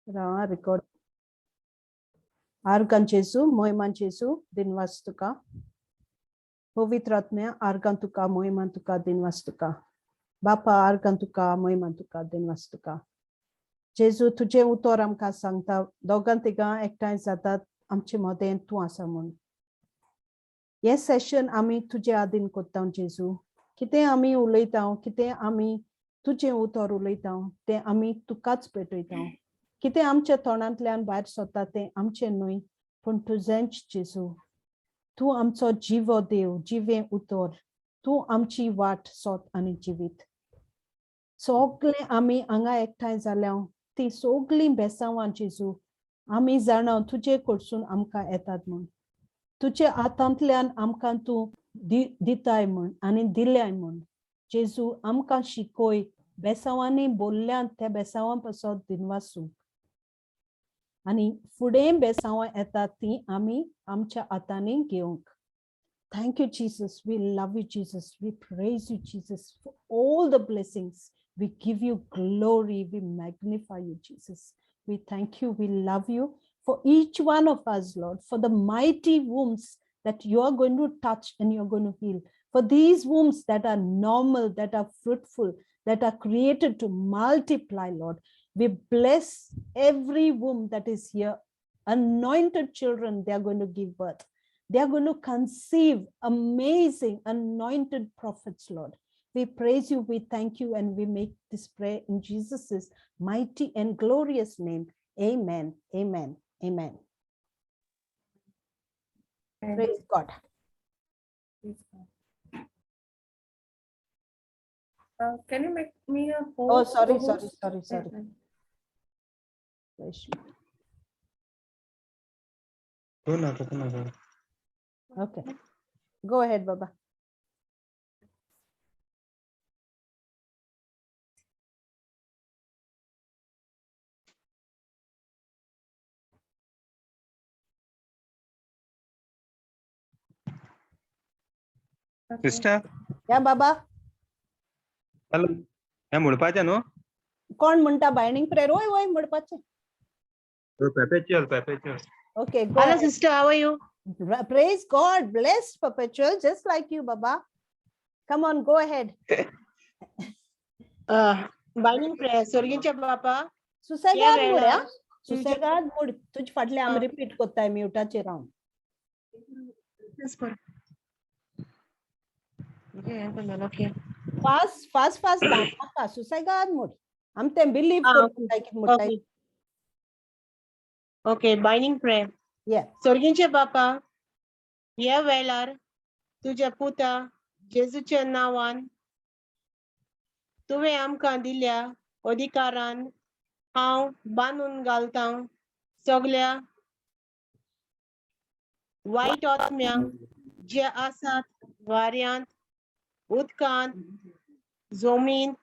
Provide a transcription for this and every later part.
Record. आर्गां जेजू, मोहिमान जेजू, दिनवास तुका. पवित्र आत्म्या, आर्गां तुका, मोहिमान तुका, दिनवास तुका. बापा, आर्गां तुका, मोहिमान तुका, दिनवास तुका. जेजू, तुजें उतर आमकां सांगता, दोगां तिगां एकठांय जातात आमचे मदें तूं आसा म्हूण. हें सेशन आमी तुजे आदीन कोत्ता जेजू. कितें आमी उलयता, कितें आमी तुजें उतर उलयता, तें आमी तुकाच पेटयता. कितें आमच्या तोंडांतल्यान भायर सरता तें आमचें न्हय, पूण तुजेंच जेजू. तूं आमचो जिवो देव, जिवें उतर. तूं आमची वाट, सोत आनी जिवीत. सगळें आमी हांगा एकठांय जाल्या ती सगळीं बेसांवां जेजू, आमी जाणा तुजे कडसून आमकां येतात म्हूण, तुजे हातांतल्यान आमकां तूं दिताय म्हूण आनी दिल्याय म्हूण. जेजू, आमकां शिकय बेसांवांनी बोल्ल्यात त्या बेसांवां पासत दिनवासूंक, आनी फुडें बेसांवां येतात ती आमी आमच्या हातांनी घेवंक. Thank you, Jesus. We love you, Jesus. We praise you, Jesus, for all the blessings. We give you glory. We magnify you, Jesus. We thank you. We love you for each one of us, Lord, for the mighty wombs that you are going to touch and you're going to heal. For these wombs that are normal, that are fruitful, that are created to multiply, Lord. We bless every womb that is here. Anointed children, they are going to give birth. They are going to conceive amazing anointed prophets, Lord. We praise you, we thank you, and we make this prayer in Jesus' mighty and glorious name. Amen. Amen. Amen. Praise God. Praise God. Can you make me a host? Oh, sorry, sorry, Co-host? Sorry, sorry. Yeah. हो ना, हो. Okay. Go ahead, Baba. Okay. Sister. Yeah, Baba. Hello, हें म्हणपाचें न्हू? कोण म्हणटा binding prayer? वय वय, म्हणपाचें. Perpetual, perpetual. Okay, go Hello, ahead. Sister. How are you? Praise God, blessed, Perpetual, just like you, Baba. Come on, go ahead. Binding prayer. स्वर्गींच्या बापा, सुसेगाद या मोड. वेळार हा, सुसेगाद मोड. तुजे फाटले आमी रिपीट कोत्ताय म्युटाचेर हांव. Okay. Fast fast fast नाका, सुसेगाद मोड. आम तें बिलीव करताय कितें म्हणटाय. Okay. Okay, binding prayer. Yeah. स्वर्गींच्या बापा, ह्या वेळार तुज्या पुता जेजूच्या नांवान तुवें आमकां दिल्या अधिकारान हांव बांदून घालतां सगल्या वायट आत्म्यांक जे आसात वाऱ्यांत, उदकांत, जमनींत,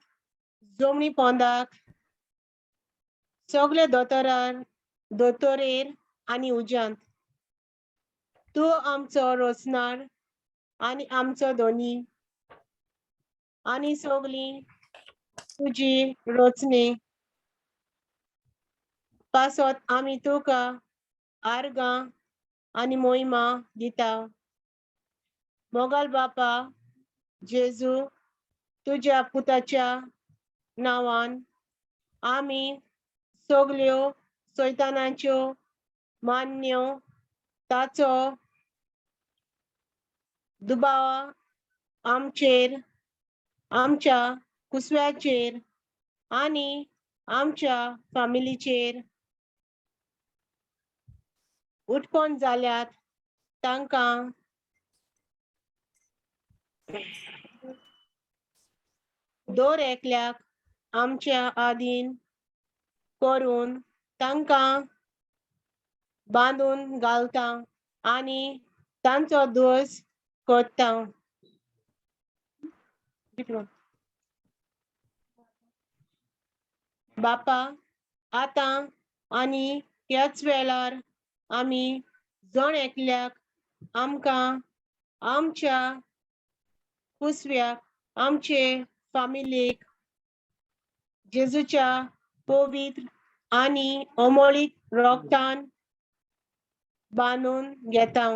जमनी पोंदाक, सगळे दोतोरार, दोतोरेर आनी उज्यांत. तूं आमचो रोसणार आनी आमचो धनी आनी सगळीं तुजी रचणी पासत आमी तुका आर्गां आनी मोहिमा दिता. मोगाल बापा जेजू, तुज्या पुताच्या नांवान आमी सगल्यो सैतानाच्यो मान्यो, ताचो दुबाव आमचेर, आमच्या कुसव्याचेर आनी आमच्या फामिलीचेर उठपण जाल्यात, तांकां दर एकल्याक आमच्या आदीन करून तांकां बांदून घालता आनी तांचो दोश करता. कितलो? बापा, आतां आनी ह्याच वेळार आमी जण एकल्याक, आमकां, आमच्या कुसव्याक, आमचे फामिलीक जेजूच्या पवित्र आनी अमोळीक रोगतान बांदून घेता.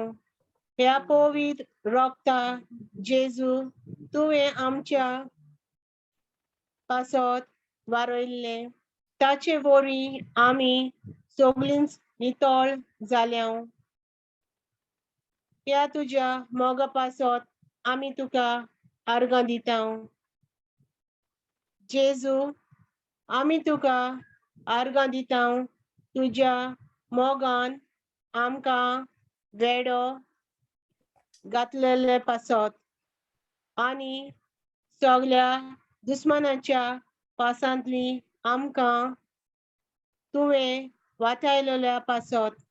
ह्या पवित्र रोगता जेजू तुवें आमच्या पासत वारयल्लें, ताचे वरवीं आमी सगळींच नितळ जाल्या. ह्या तुज्या मोगा पासत आमी तुका आर्गां दिता. जेजू, आमी तुका आर्गां दिता, तुज्या मोगान आमकां वेडो घातलेले पासत आनी सगल्या दुस्मानाच्या पासांतली आमकां तुवें वाटायलेल्या पासत.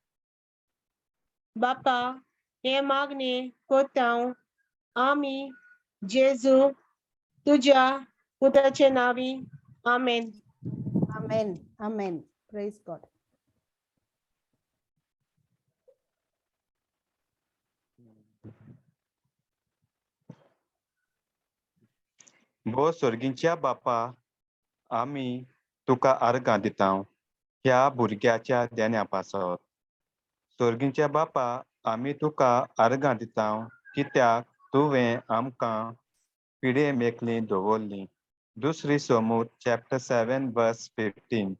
बापा, हें मागणें कोत्ता आमी जेजू तुज्या पुताचे नांवी, आमेन. Amen. Amen. Praise God. भो सोर्गींच्या बापा, आमी तुका आर्गां दिता ह्या भुरग्याच्या देण्या पासत. सोर्गींच्या बापा, आमी तुका आर्गां दिता कित्याक तुवें आमकां पिडे मेकली दवरली. दुसरी सोमूत चॅप्टर 7 वर्स 15.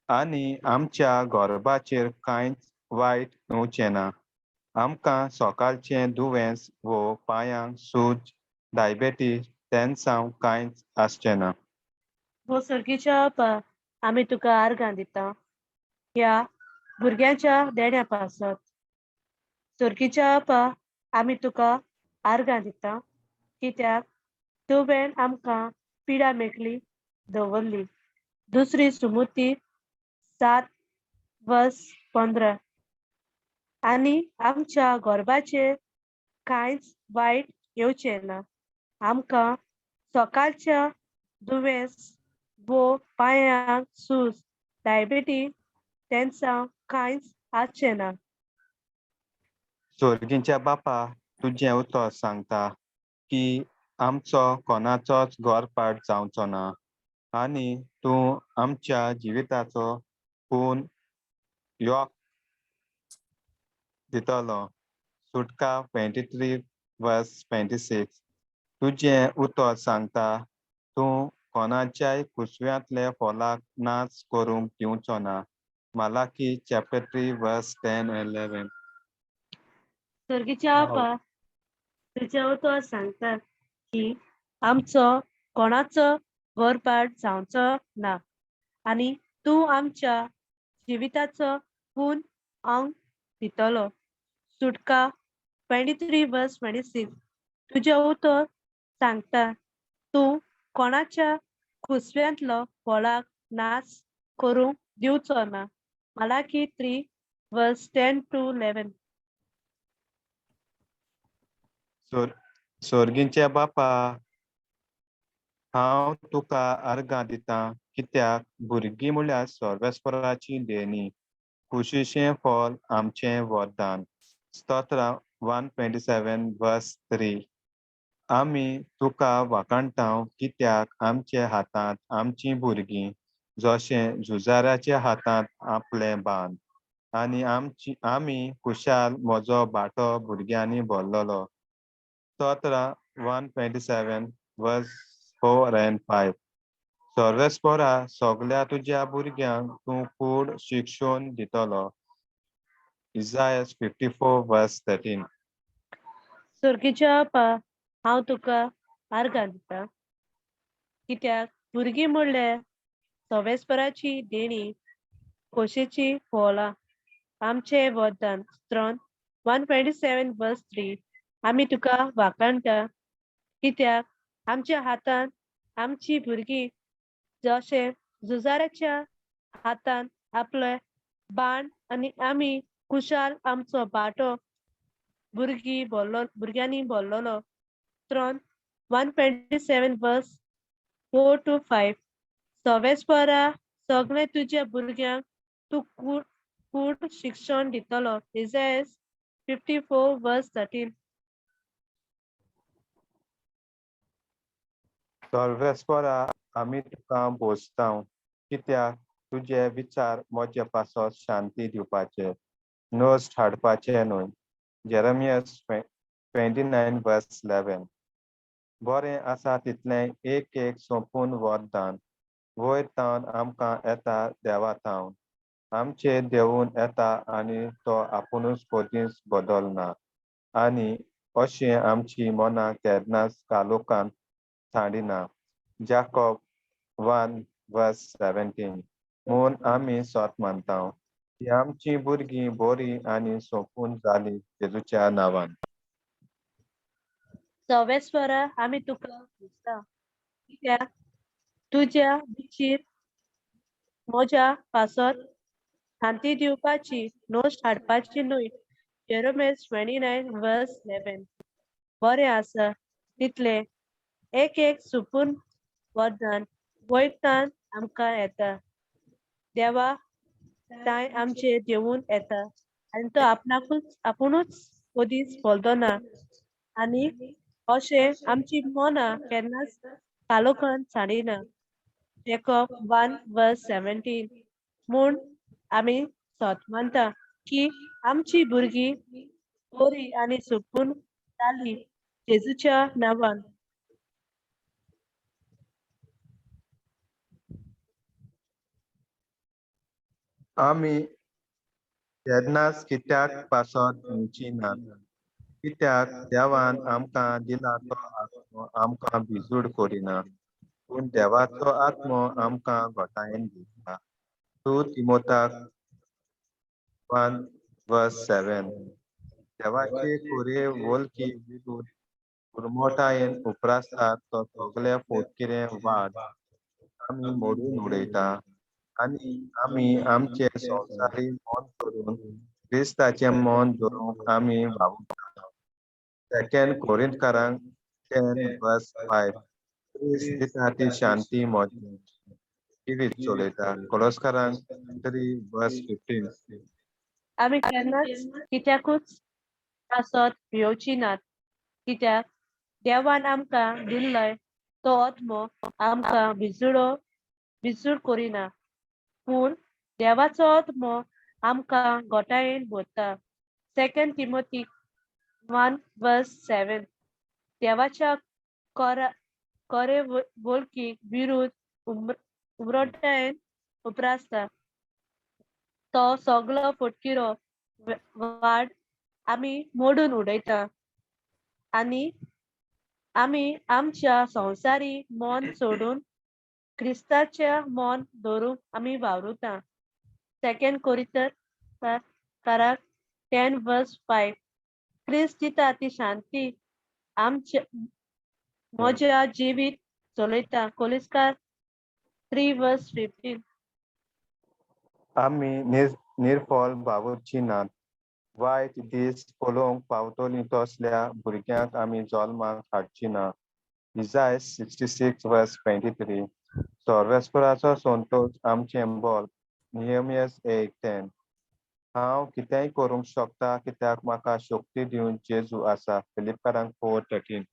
आनी आमच्या गोरबाचेर कांयच वायट येवचें ना. आमकां सकाळचें दुयेंस वो पांयांक सूज, डायबेटीस, तेन्सांव कांयच आसचें ना. हो सर्गीच्या आपा, आमी तुका आर्गां दिता ह्या भुरग्यांच्या देण्या पासत. सर्गीच्या आपा, आमी तुका आर्गां दिता कित्याक तुवें आमकां पिडा मेकली दवरली. दुसरी सुमुती 7 वर्स 15. आनी आमच्या गोरबाचेर कांयच वायट येवचें ना. आमकां सकाळच्या दुयेंस वो पांयांक सूज, डायबिटी, तेंसांव कांयच आसचें ना. सोर्गींच्या बापा, तुजें उतर सांगता की आमचो कोणाचोच गोरपाट जावचो ना आनी तूं आमच्या जिविताचो पूर्ण योक दितलो. सुटका 23 वर्स 26. तुजें उतर सांगता तूं कोणाच्याय कुसव्यांतले फोलाक नाच करूंक दिवचो ना. मालाकी चॅप्टर 3 वर्स 10 11. सर्गीच्या आपा, तुजें उतर सांगता की आमचो कोणाचो गोरपाट जावचो ना आनी तूं आमच्या जिविताचो पूर्ण अंग दितलो. सुटका 23 वर्स 26. तुजें उतर सांगता तूं कोणाच्या कुसव्यांतलो फळाक नाश करूंक दिवचो ना. मालाकी 3 वर्स 10 टू 11. सोर्गींच्या बापा, हांव तुका आर्गां दिता कित्याक भुरगीं म्हळ्यार सर्वेस्पराची देणी, कुशीचें फळ आमचें वरदान. स्तोत्रां 127 वर्स 3. आमी तुका वाखाणटा कित्याक आमचे हातांत आमचीं भुरगीं जशें झुजाऱ्याच्या हातांत आपलें बांद आनी आमची आमी खुशाल म्हजो बाटो भुरग्यांनी भरलेलो. स्तोत्रां 127 वर्स 4 आनी 5. सर्वेस्परा, सगल्या तुज्या भुरग्यांक तूं कूड शिक्षण दितलो. इजायस 54 वर्स 13. सर्गीच्या आपा, हांव तुका आर्गां दिता कित्याक भुरगीं म्हणल्यार सवेस्पराची देणी, खोशेची फळां, आमचें वरदान. स्तोत्र 127 वर्स 3. आमी तुका वाखाणटा कित्याक आमच्या हातान आमची भुरगीं जशें झुजाऱ्याच्या हातान आपलें बाण आनी आमी खुशाल आमचो बाटो भुरगीं भरलो भुरग्यांनी भरलेलो. स्तोत्र 127 वर्स 4 टू 5. सवेस्परा, सगळे तुज्या भुरग्यांक तूं कूड कूड शिक्षण दितलो. इजायस 54 वर्स 13. सर्वेस्परा, आमी तुका भोजता कित्याक तुजे विचार म्हजे पासत शांती दिवपाचे, नश्ट हाडपाचे न्हय. Jeremiah 29 verse 11. बरें आसा तितलें एक एक सोंपून वरदान वयर तावन आमकां येता देवा थावन. आमचेर देवून येता आनी तो आपुणूच कदींच बदलना आनी अशें आमची मनां केन्नाच कालोकांत सांडिना. जाकॉब 1 वर्स 17. म्हूण आमी सोत मानता की आमची भुरगीं बरीं आनी सोंपून जालीं जेजूच्या नांवान. सर्वेस्परा, आमी तुका दिसता, कित्याक तुज्या विचीर म्हज्या पासत शांती दिवपाची, नश्ट हाडपाची न्हय. Jeremiah 29 verse 11. बरें आसा तितलें एक एक सुपून वरदान वयतान आमकां येता. देवा तांय आमचेर देवून येता आनी तो आपणाकूच आपुणूच मदींच बदलना आनी अशें आमची मनां केन्नाच कालोखान सांडिना. Jacob 1 verse 17. म्हूण आमी सत मानता की आमची भुरगीं बरी आनी सोंपून जाली जेजूच्या नांवान. आमी केन्नाच कित्याक पासत भिवची नात, कित्याक देवान आमकां दिला तो आत्मो आमकां भिजूड करिना, पूण देवाचो आत्मो आमकां घटायेन दिता. 2 तिमोताक 1 वर्स 7. देवाचे खोरे वळखी विरुद्ध उर्मोटायेन उप्रासतात तो सगळे फोटकिरे वाद आमी मोडून उडयता आनी आमी आमचे संवसारी मन करून क्रिस्ताचें मन धरूंक आमी वावुरता. सेकंड कोरिंतकारांक 10 वर्स 5. क्रिस्त दिता ती शांती म्हजें जिवीत चलयता. कोलोस्कारांक 3 वर्स 15. आमी केन्नाच कित्याकूच पासत भियोवची नात, कित्याक देवान आमकां दिल्लोय तो आत्मो आमकां भिजूड करिना, पूण देवाचो आत्मो आमकां घटायेन भरता. Second Timothy 1 verse 7. देवाच्या कोरा कोरे वळखीक विरुद्ध उमरोटायेन उप्रासता तो सगलो फटकिरो वाड आमी मोडून उडयता आनी आमी आमच्या संवसारी मन सोडून क्रिस्ताच्या मन धरूंक आमी वावरुता. सेकंड कोरितर काराक 10 वर्स 5. क्रिस्त दिता ती शांती आमच्या म्हज्या जिवीत चलयता. कोलिस्कार 3 वर्स 15. आमी निर्फळ वावुरची नात. वायट दीस पळोवंक पावतलीं तसल्या भुरग्यांक आमी जल्माक हाडची ना. Isaiah 66 verse 23. सर्वेस्पराचो संतोश आमचें बळ. नियमियस 8:10. हांव कितेंय करूंक शकता, कित्याक म्हाका शक्ती दिवन जेजू आसा. फिलिपकारांक 4:13.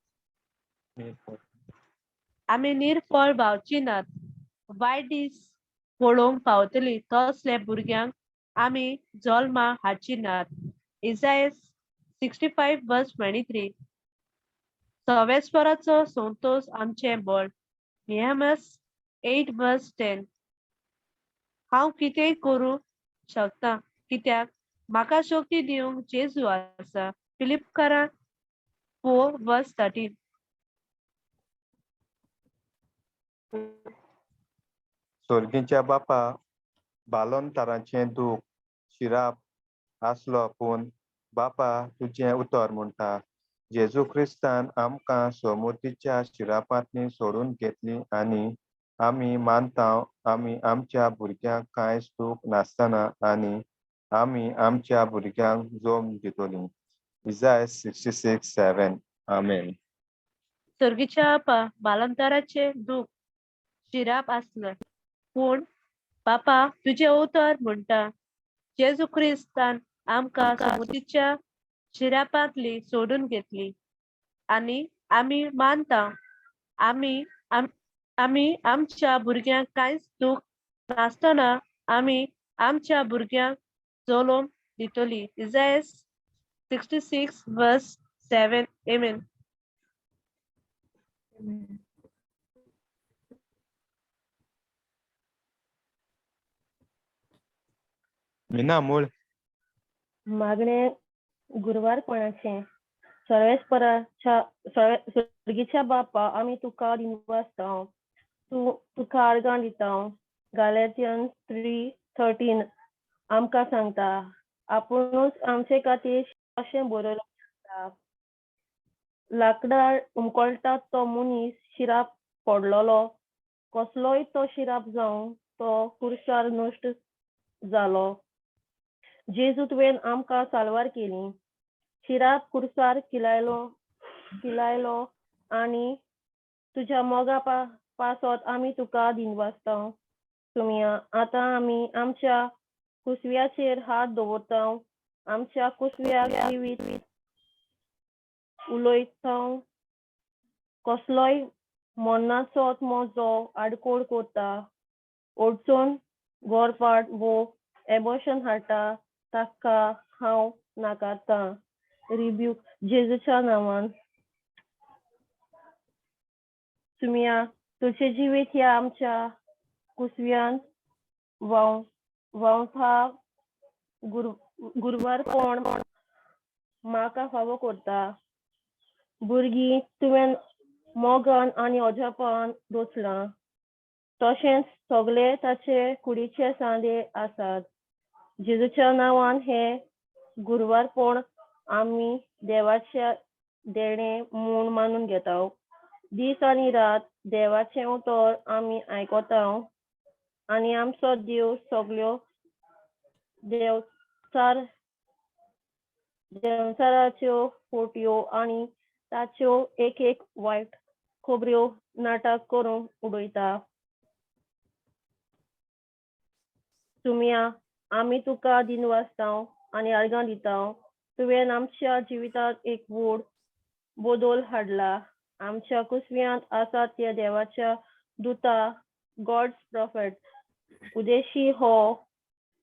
आमी निर्फळ भावची नात. वायट दीस पळोवंक पावतली तसले भुरग्यांक आमी जल्मा हाडची नात. Isaiah 65 verse 23. सर्वेस्पराचो संतोश आमचें बळ. नियमस 8 वर्स 10. हांव कितेंय करूं शकता, कित्याक म्हाका शक्ती दिवंक जेजू आसा. फिलिपकारां 4 वर्स 13. सोर्गीच्या बापा, बालोनतारांचें दूख शिराप आसलो, पूण बापा, तुजें उतर म्हणटा जेजू क्रिस्तान आमकां सोमुतीच्या शिरापांतली सोडून घेतली आनी आमी मानता आमी आमच्या भुरग्यांक कांयच दूख नासतना आनी आमी आमच्या भुरग्यांक जोम दितली. इजाय 66:7. आमेन. सर्गीच्या आपा, बालंतराचे दूख शिराप आसले, पूण बापा, तुजें उतर म्हणटा जेजू क्रिस्तान आमकां समुतीच्या शिरापांतली सोडून घेतली आनी आमी मानता आमी आमी आमच्या भुरग्यांक कांयच दूख नासतना. आमी आमच्या भुरग्यांक जलोम दितली. Isaiah 66 verse 7. Amen. Amen. Meena मूळ. मागणें गुरवारपणाचें. सर्वेस्पराच्या सर्गीच्या बापा, आमी तुका दिनवासता, तूं तुका आर्गां दिता. गालेतियन 3:13 आमकां सांगता, आपुणूच आमचे खातीर अशें बरयलें आसा, लाकडार उमकळटा तो मनीस शिराप पडलेलो, कसलोय तो शिराप जावं, तो कुर्सार नश्ट जालो. जेजू, तुवें आमकां साल्वार केली, शिराप कुर्सार किलायलो किलायलो आनी तुज्या मोगा पासत आमी तुका दिनवासता. तुमी आतां आमी आमच्या कुसव्याचेर हात दवरता, आमच्या कुसव्याक जिवीत उलयता. कसलोय मरणाचो आत्मो जो आडकोळ करता, अडचण, गोरपाट वो एबॉर्शन हाडटा, ताका हांव नाकारतां. रिब्यूक जेजूच्या नांवान. तुमया, तुजें जिवीत ह्या आमच्या कुसव्यान व्हांवता. गुरवारपण म्हाका फावो करता. भुरगीं तुवें मोगान आनी अजापान रचलां, तशेंच सगळे ताचे कुडीचे सांदे आसात. जेजूच्या नांवान हे गुरवारपण आमी देवाच्या देणें म्हूण मानून घेता. दीस आनी रात देवाचें उतर आमी आयकता आनी आमचो देव सगल्यो देवचाराच्यो फोटयो आनी ताच्यो एक एक वायट खबऱ्यो नाटक करून उडयता. तुमया, आमी तुका दिनवासता आनी आर्गां दिता. तुवें आमच्या जिवितांत एक व्हड बदल हाडला. आमच्या कुसव्यांत आसा त्या देवाच्या दुता, गॉड्स प्रॉफेट उदेशी, हो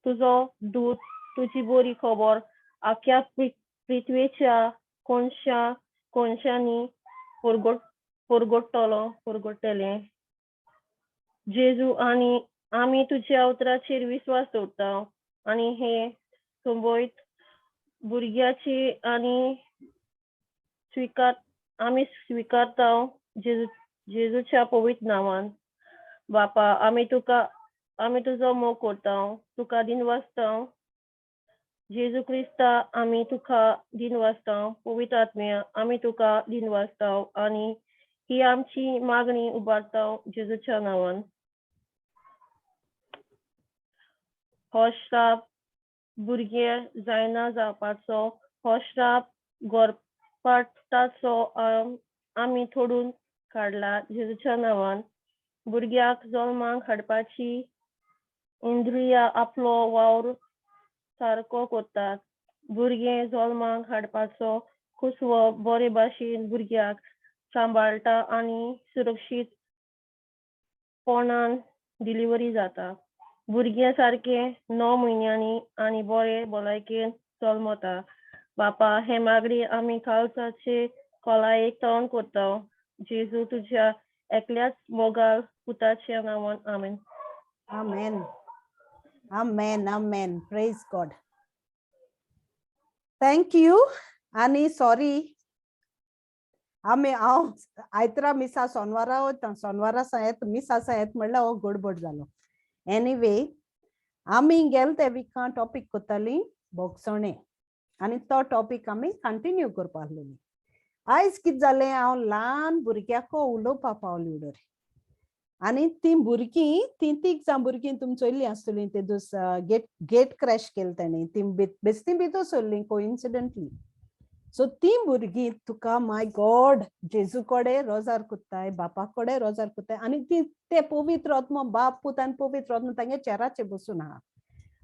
तुजो दूत तुजी बरी खबर आख्या पृथ्वेच्या कोनशा कोनशांनी परगटतलें. जेजू, आनी आमी तुज्या उतराचेर विस्वास दवरता आनी हे संबयत भुरग्याची आनी स्विकार आमी स्विकारता जेजू, जेजूच्या पवित्र नांवान. बापा, आमी तुजो मोग करता, तुका दिनवासता. जेजू क्रिस्ता, आमी तुका दिनवासता. पवित्र आत्म्या, आमी तुका दिनवासता आनी ही आमची मागणी उबारता जेजूच्या नांवान. हो श्राप भुरगें जायना जावपाचो, हो श्राप गोरपाटाचो आमी तोडून काडला जेजूच्या नांवान. भुरग्याक जल्माक हाडपाची इंद्रिया आपलो वावर सारको करतात. भुरगें जल्माक हाडपाचो कुसवो बरे भाशेन भुरग्याक सांबाळटा आनी सुरक्षीतपणान डिलिव्हरी जाता. भुरगें सारकें 9 म्हयन्यांनी आनी बरे भलायकेन जल्मता. बापा, हे मागणी आमी काळजाचे खोलायेक तोंड करता जेजू, तुज्या एकल्याच मोगाळ पुताच्या नांवान. आमेन. Amen. Amen. Amen. Praise God. Thank you. आनी सॉरी, आमी हांव आयतरा मिसा सोनवारा वता, सोनवारा सायत मिसा सायत म्हणल्यार हो गडबड जालो. एनिवे, आमी गेले ते विका टॉपीक कोताली भोगसणे आनी तो टॉपीक आमी कंटिन्यू करपा आहलेली. आयज कितें जालें, हांव ल्हान भुरग्याको उलोवपा पावली उडर आनी ती भुरगीं, ती तीग जाण भुरगीं तुमी चोयल्लीं आसतलीं, ते दीस गेट क्रॅश केले तेणी, ती बेस्ती भितर सरलीं कोइन्सिडंटली. सो ती भुरगीं तुका, माय गॉड, जेजू कडेन रोजार कोत्ताय, बापा कडेन रोजार कोत्ताय आनी ती ते पवित्र आत्मो, बाप, पूत आनी पवित्र आत्मो तांगे चेराचेर बसून आहा.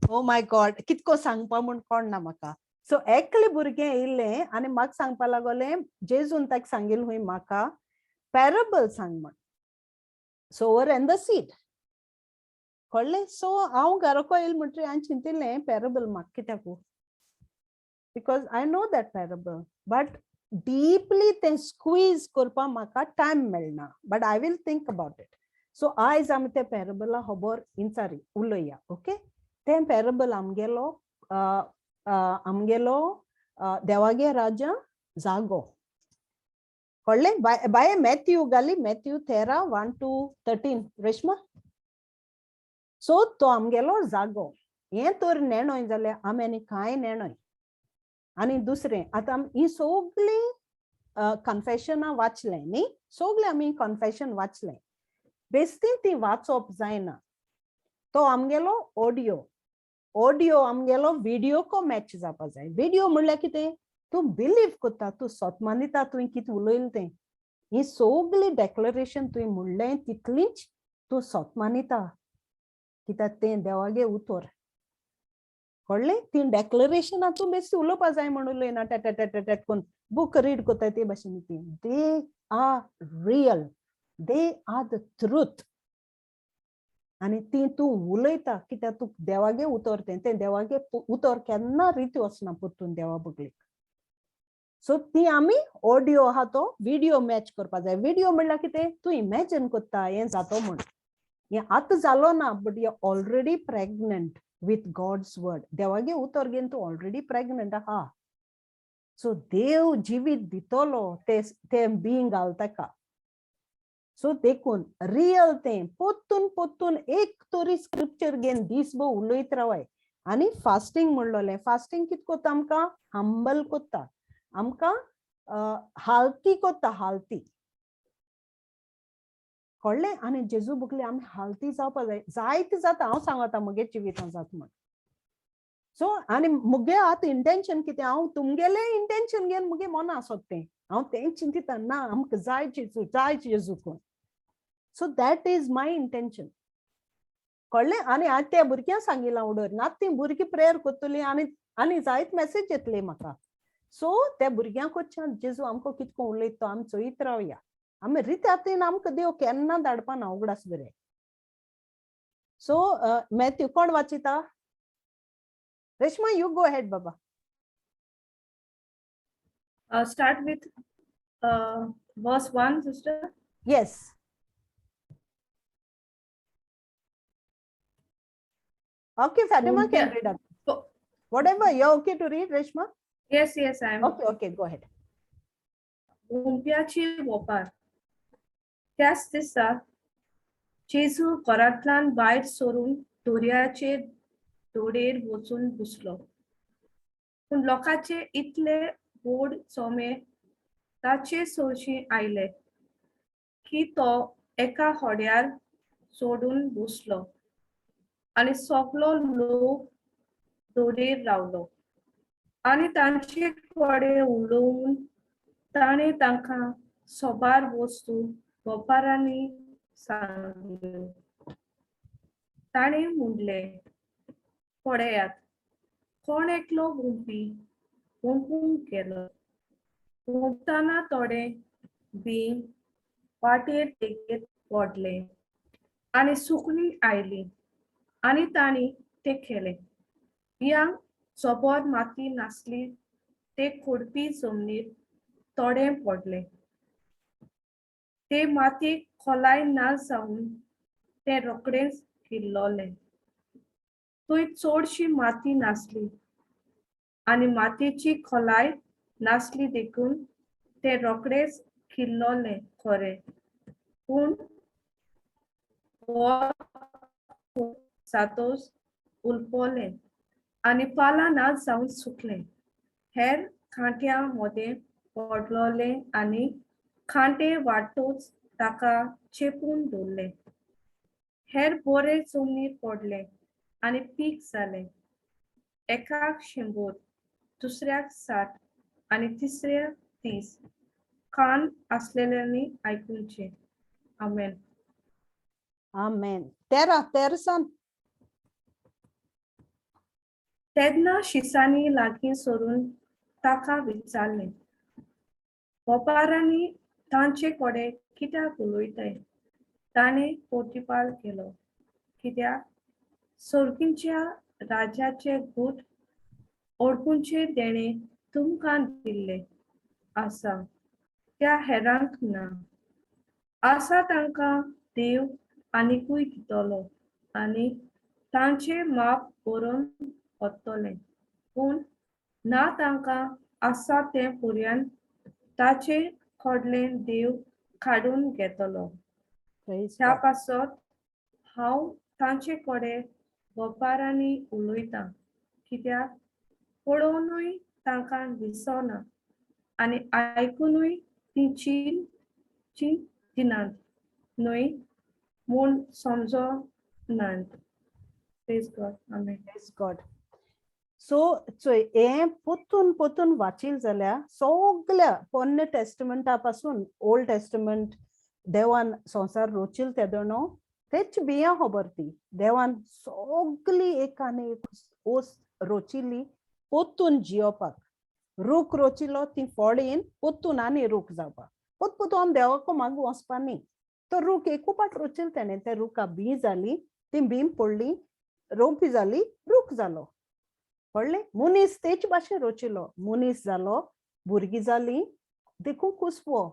ओ my God, कितको सांगपा म्हूण कोण ना म्हाका. सो एकलें भुरगें येयलें आनी म्हाका सांगपा लागोलें, जेजून ताका सांगिल्लें खूंय म्हाका पॅरेबल सांग म्हण, सोवर एंड the seed. कळ्ळें? सो हांव घराको येयलें म्हणटरी हांवें चिंतिल्लें पॅरेबल म्हाका कित्याकू, because I know that parable, but deeply तें स्क्वीज करपाक म्हाका टायम मेळना, but I will think about it. So आयज आमी तें पॅरेबला खबर इंचारी उलोवया, ओके? तें पॅरेबल आमगेलो आमगेलो देवागे राजा जागो, कळ्ळें? बाय मॅथ्यू घाली, मॅथ्यू 13 1 to 13, Reshma. सो तो आमगेलो जागो. हें तर नेणोय जाल्यार आमी आनी कांय नेणोय. आनी दुसरें, आतां आमी ही सगळीं कन्फेशनां वाचलें न्ही, सगळें आमी कन्फेशन वाचलें. बेस्ती ती वाचप जायना. तो आमगेलो ऑडियो, ऑडियो आमगेलो विडियो मॅच जावपा जाय. विडियो म्हणल्यार कितें? तूं बिलीव करता, तूं सत मानिता तुवें कितें उलयलें तें. ही सगळी डेक्लरेशन तुवें म्हणलें तितलीच तूं सत मानिता, कित्याक तें देवागे उतर, कळ्ळें? ती डेक्लरेशनां तूं बेश्टी उलोवपा जाय म्हण उलयना, टॅ टॅ टॅ टॅ करून बूक रीड करता ते भाशेन ती. They are real, they are the truth. आनी ती तूं उलयता कित्याक तूं देवागे उतर तें. तें देवागे उतर केन्ना रिती वचना परतून देवा बगलेक. सो ती आमी ऑडियो आहा तो विडियो मॅच करपा जाय. विडियो म्हणल्यार कितें? तूं इमॅजिन करता हें जातो म्हण. हें आतां जालो ना, but you already pregnant with God's word. देवागे उतर घेवन तूं ऑलरेडी प्रेग्नंट आहा. सो देव जिवीत दितलो ते तें बीं घाल ताका. सो देखून रियल तें पोत्तून पोत्तून एक तरी स्क्रिप्चर घेवन दीसभर उलयत रावाय. आनी फास्टींग म्हणलोलें, फास्टींग कित कोत्ता? आमकां हंबल कोत्ता, आमकां हालती कोत्ता, हालती, कळ्ळें? आनी जेजू बुकले आमी हालती जावपा जाय. जायते जाता, हांव सांगता म्हगे जिवितां जाता म्हण. सो आनी मुगे आतां इंटेन्शन कितें, हांव तुमगेलें इंटेन्शन घेवन मुगे मना आसत तें, हांव तें चिंतिता ना, आमकां जाय जेजू, जाय जेजू कोण. So that is my intention, कळ्ळें? आनी हांवें त्या भुरग्यांक सांगिलां उडोर ना, तीं भुरगीं प्रेयर करतलीं आनी आनी जायत मॅसेज येतली म्हाका. सो त्या भुरग्यांक कडच्यान जेजू आमकां कितको उलयता तो आमी चोयत रावया. आमी रित्या हातीन आमकां देव केन्ना धाडपा ना, उगडास बरें. सो मॅथ्यू कोण वाचिता? Reshma, you go ahead Baba. Start with verse 1, sister. Yes. Okay, Fatima can read up. Whatever, you're okay to read, Reshma? Yes, I am. Okay, go ahead. हुंप्याची वोपार. त्याच दिसा जेजू घरांतल्यान भायर सरून दर्याचे धडेर वचून बसलो. पूण लोकांचे इतले व्हड चोमे ताचे सरशीं आयले की तो एका होड्यार चडून बसलो आनी सगलो लोक धडेर रावलो. आनी तांचे कडेन उलोवन ताणें तांकां सोबार वस्तू वोपारांनी सांगल्यो. ताणें म्हणलें, पळयात, कोण एकलो हुंपी हुंपूंक गेलो. हुंपतना थोडें बीं वाटेर देगेर पडलें आनी सुकणीं आयलीं आनी तांणी तें खेलें. बियांक जबर माती नासली ते खोडपी जमनीर थोडें पडलें. ते मातयेक खोलाय ना जावन तें रोखडेंच किल्ललें. थंय चडशी माती नासली आनी मातयेची खोलाय नासली देखून तें रोखडेंच किल्ललें खरें, पूण वत जातच हुलपलें आनी पालां ना जावन सुकलें. हेर कांट्यां मदें पडलोलें आनी कांटे वाडटच ताका चेपून दवरलें. हेर बरे जमनीर पडले आनी पीक जालें, एकाक 100, दुसऱ्याक 60 आनी तिसऱ्याक 30. कान आसलेल्यांनी आयकुचें. आमेन. आमेन. 13, तेरसान. तेन्ना शिसांनी लागीं सरून ताका विचारलें, वपारांनी तांचे कडेन कित्याक उलयताय? ताणें प्रतिपाल केलो, कित्याक सोर्गींच्या राजाचे गूट ओळखूचे देणें तुमकां दिल्लें आसा त्या हेरांक ना. आसा तांकां देव आनिकूय दितलो आनी तांचें माप बरोवन वतलें, पूण ना तांकां आसा तें पर्यंत ताचे कडलें देव काडून घेतलो. Praise ह्या God. पासत हांव तांचे कडेन वपारांनी उलयतां, कित्याक पळोवनूय तांकां दिसना आनी आयकुनूय तीं चिंतिनात न्हय म्हूण समजनात. Praise God. Amen. Praise God. So चोय हें पोतून पोतून वाचील जाल्यार सगल्या पोन्ने टेस्टमेंटा पासून ओल्ड टेस्टमेंट देवान संवसार रोचील तेदोणो तेच बियां खबर ती देवान सगली एक आनी एक ओस रोचिली पोतून जियोपाक. रूख रोचिलो ती फळ येवन पोतून आनी रूख जावपाक. पोत पोतून आमी देवाको मागू वचपा न्ही. तो रूख एकूपाट रोचिल तेणें, त्या रुखा बीं जाली, ती बीं पडली, रोंपी जाली, रूख जालो. कळ्ळें? मनीस तेच भाशेन रोचिलो, मनीस जालो, भुरगीं जालीं, देखून कुसवो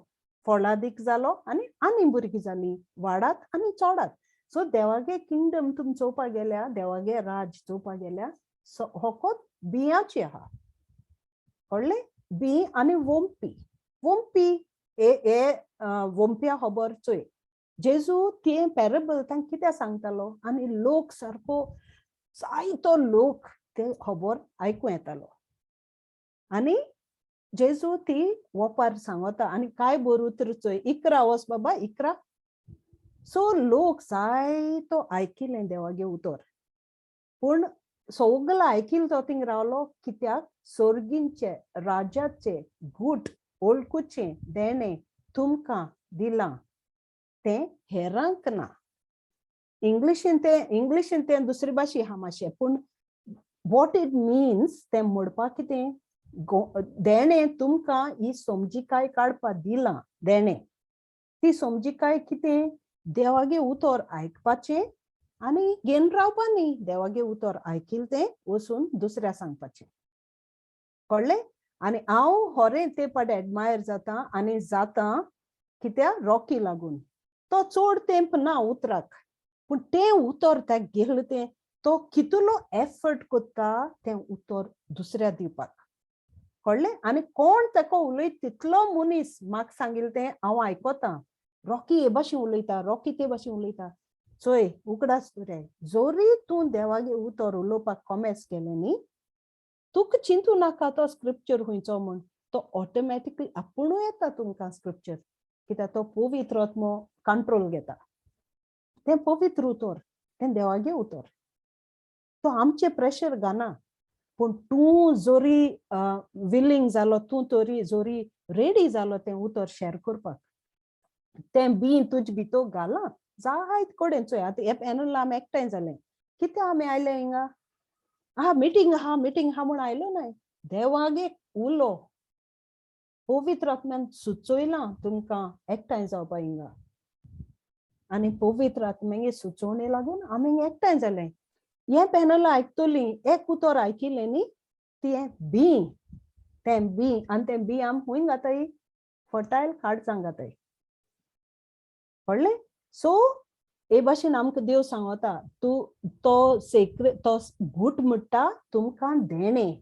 फळादीक जालो आनी आनी भुरगीं जालीं, वाडात आनी चोडात. सो देवागे किंगडम तुमी चोवपाक गेल्या, देवागे राज चोवपाक गेल्या, सो होकोत बिंयाची आहा. कळ्ळें? बीं आनी वोंपी. वोंपी हे वोंपया खबर चोय जेजू ते पॅरेबल तांकां कित्याक सांगतालो आनी लोक सारको जायतो लोक ते खबर आयकूं येतालो. आनी जेजू ती वोपार सांगता आनी काय बरो उतर चोय 11 वोस बाबा 11. सो लोक जायतो आयकिलें देवागे उतर, पूण सगलो आयकिल तो थिंग रावलो कित्याक सोर्गींचे राजाचे गूट ओळखुचें देणें तुमकां दिलां तें हेरांक ना. इंग्लिशीन तें, इंग्लिशीन तें दुसरी भाशे आहा मातशें, पूण what it means तें म्हणपाक कितें देणें तुमकां ही समजिकाय काडपा दिलां देणें, ती समजिकाय कितें देवागे उतर आयकपाचें आनी घेवन रावपा न्ही, देवागे उतर आयकिल तें वचून दुसऱ्या सांगपाचें. कळ्ळें? आनी हांव होरें ते पाट एडमायर जाता आनी जाता कित्याक रॉकी लागून. तो चड तेंप ना उतराक, पूण तें उतर ताका गेलें तें तो कितलो एफर्ट करता तें उतर दुसऱ्या दिवपाक. कळ्ळें? आनी कोण ताका उलयत तितलो मनीस म्हाका सांगिल्लें तें हांव आयकता, रॉकी हे भाशेन उलयता, रॉकी ते भाशेन उलयता. चोय उगडास रे, जोरी तूं देवागे उतर उलोवपाक कॉमेस केलें न्ही, तुका चिंतू नाका तो स्क्रिप्चर खंयचो म्हूण, तो ऑटोमॅटिकली आपुणूय येता तुमकां स्क्रिप्चर, कित्याक तो पवित्र आत्मो कंट्रोल घेता. तें पवित्र उतर, तें देवागे उतर, तो आमचें प्रेशर घालना. पूण तूं जोरी विलींग जालो, तूं तरी जोरी रेडी जालो तें उतर शेर करपाक, तें बीं तुज भितर घालां जायत कडेन. चोय आतां हे पॅनल आमी एकठांय जालें, कित्याक आमी आयले हिंगा, आहा मिटींग आहा, मिटींग आहा म्हूण आयलो नाय. देवागे उलो पवित्र आत्म्यान सुचयलां तुमकां एकठांय जावपा हिंगा, आनी पवित्र आत्म्यागे सुचोवणे लागून आमी एकठांय जाले. हें पॅनल आयकतलीं, एक उतर आयकिलें न्ही, तें बीं, तें बीं आनी तें बीं आमी खूंय घाताय, फर्टायल काळजां घाताय. कळ्ळें? सो हे भाशेन आमकां देव सांगता, तूं तो सेक्रे तो गूट म्हणटा तुमकां देणें,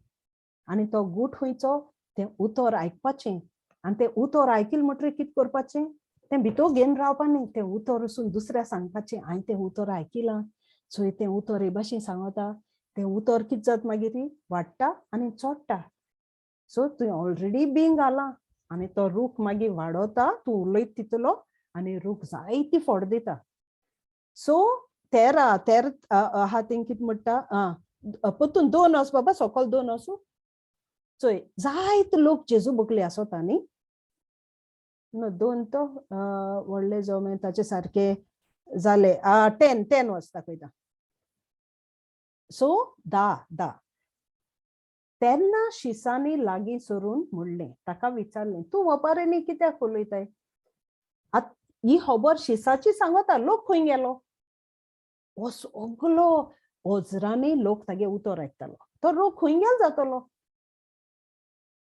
आनी तो गूट खंयचो, तें उतर आयकपाचें, आनी तें उतर आयकिलें म्हणटकीर कितें करपाचें, तें भितर घेवन रावपा न्ही, तें उतर वचून दुसऱ्या सांगपाचें, हांवें तें उतर आयकिलां, सो तें उतर हे भाशेन सांगता, तें उतर कितें जाता मागीर वाडटा आनी चोडटा. सो तुवें ऑलरेडी बीं घालां आनी तो रूख मागीर वाडोता, तूं उलयत तितलो आनी रूख जायती फळ दिता. सो 13 13 आहा तें कितें म्हणटा, आं परतून 2 वस बाबा, सोकोल 2 वसूं. चोय जायते लोक जेजू बगले आसता न्ही, 2 तो व्हडले जोमे ताचे सारके जाले, 10 10 वस दाखयता. सो 10 10 तेन्ना शिसांनी लागीं सरून म्हणलें, ताका विचारलें, तूं वपारांनी कित्याक उलयताय? आतां ही खबर शिसाची सांगता, लोक खंय गेलो? हो सगलो हजरांनी लोक तागे उतर आयकतालो. तो रोग खंय गेल जातलो?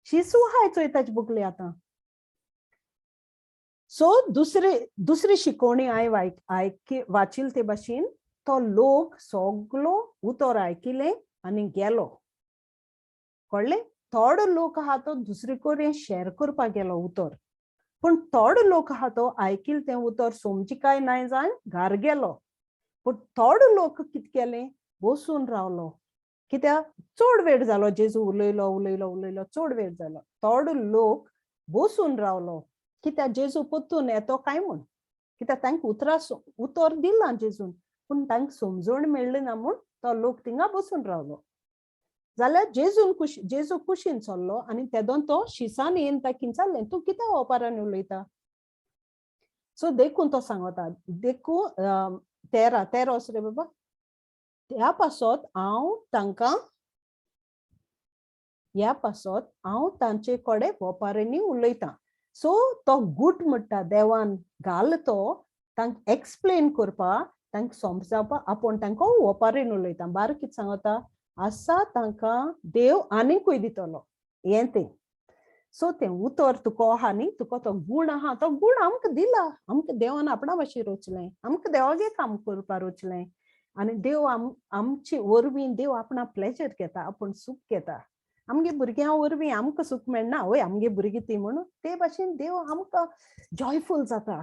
शिसू हाय चोय ताजे बुकले आतां. सो दुसरी दुसरी शिकवणी हांवें आयक वाचिल ते भाशेन तो लोक सगलो उतर आयकिलें आनी गेलो. कळ्ळें? थोडो लोक आहा तो दुसरे कडेन शेर करपाक गेलो उतर, पूण थोडो लोक आहा तो आयकिल तें उतर समजिकाय नाय जावन घर गेलो. पूण थोडो लोक कितें केलें, बसून रावलो. कित्याक चड वेळ जालो, जेजू उलयलो उलयलो उलयलो, चड वेळ जालो. थोडो लोक बसून रावलो कित्याक जेजू परतून येतो काय म्हूण. कित्याक तांकां उतरां उतर दिलां जेजून, पूण तांकां समजण मेळ्ळी ना म्हूण तो लोक थिंगा बसून रावलो. जाल्यार जेजून कुशी जेजू कुशीन चल्लो आनी तेदोन तो शिसान येवन ताका किंचारलें, तूं कित्याक ओपारान उलयता? सो देखून तो सांगता, देखून 13 13 वोस रे बाबा, ह्या पासत हांव तांकां ह्या पासत हांव तांचे कडेन ओपारांनी उलयतां. सो तो गूट म्हणटा देवान घाल तो तांकां एक्सप्लेन करपा, तांकां समजावपा, आपूण तांकां ओपारीन उलयता. बारा कितें सांगता आसा तांकां देव आनीकूय दितलो हें तें. सो तें उतर तुका आहा न्ही, तुका तो गूण आहा, तो गूण आमकां दिला, आमकां देवान आपणा भाशेन रोचलें, आमकां देवागे काम करपा रोचलें. आनी देव आमचे वरवीं देव आपणा प्लेजर घेता, आपूण सूख घेता. आमगे भुरग्यां वरवीं आमकां सूख मेळना, वय आमगे भुरगीं ती म्हणून, ते भाशेन देव आमकां जॉयफूल जाता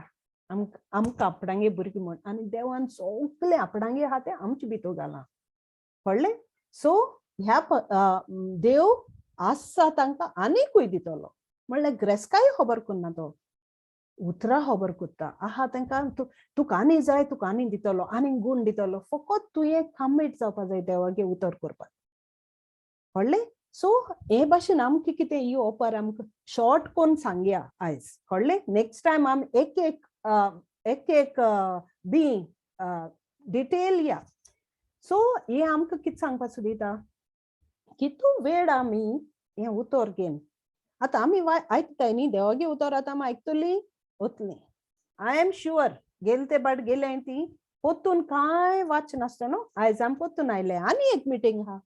आमकां आपणागे भुरगीं म्हूण. आनी देवान सगलें आपणागे आहा तें आमचे भितर घालां. कळ्ळें? सो ह्या देव आसा तांकां आनीकूय दितलो. म्हणल्यार ग्रेसकाय खबर करना, तो उतरां खबर करता आहा तांकां, तुका आनी जाय, तुका आनी दितलो, आनी गूण दितलो, फकत तुवें कमीट जावपा जाय देवागे उतर करपाक. कळ्ळें? सो हे भाशेन आमकां कितें ही ओपार आमकां शॉर्ट कोन्न सांगया आयज. कळ्ळें? नेक्स्ट टायम आमी एक एक एक एक बी डिटेल या. सो हे आमकां कितें सांगपाक सोदिता, कितू वेळ आमी हें उतर घेवन आतां आमी आयकताय न्ही देवागे उतर, आतां आमी आयकतली वतली. I am sure गेले ते बाट गेले ती पोतून कांय वाच नासतना न्हू आयज आमी पोतून आयले. आनी एक मिटींग आहा,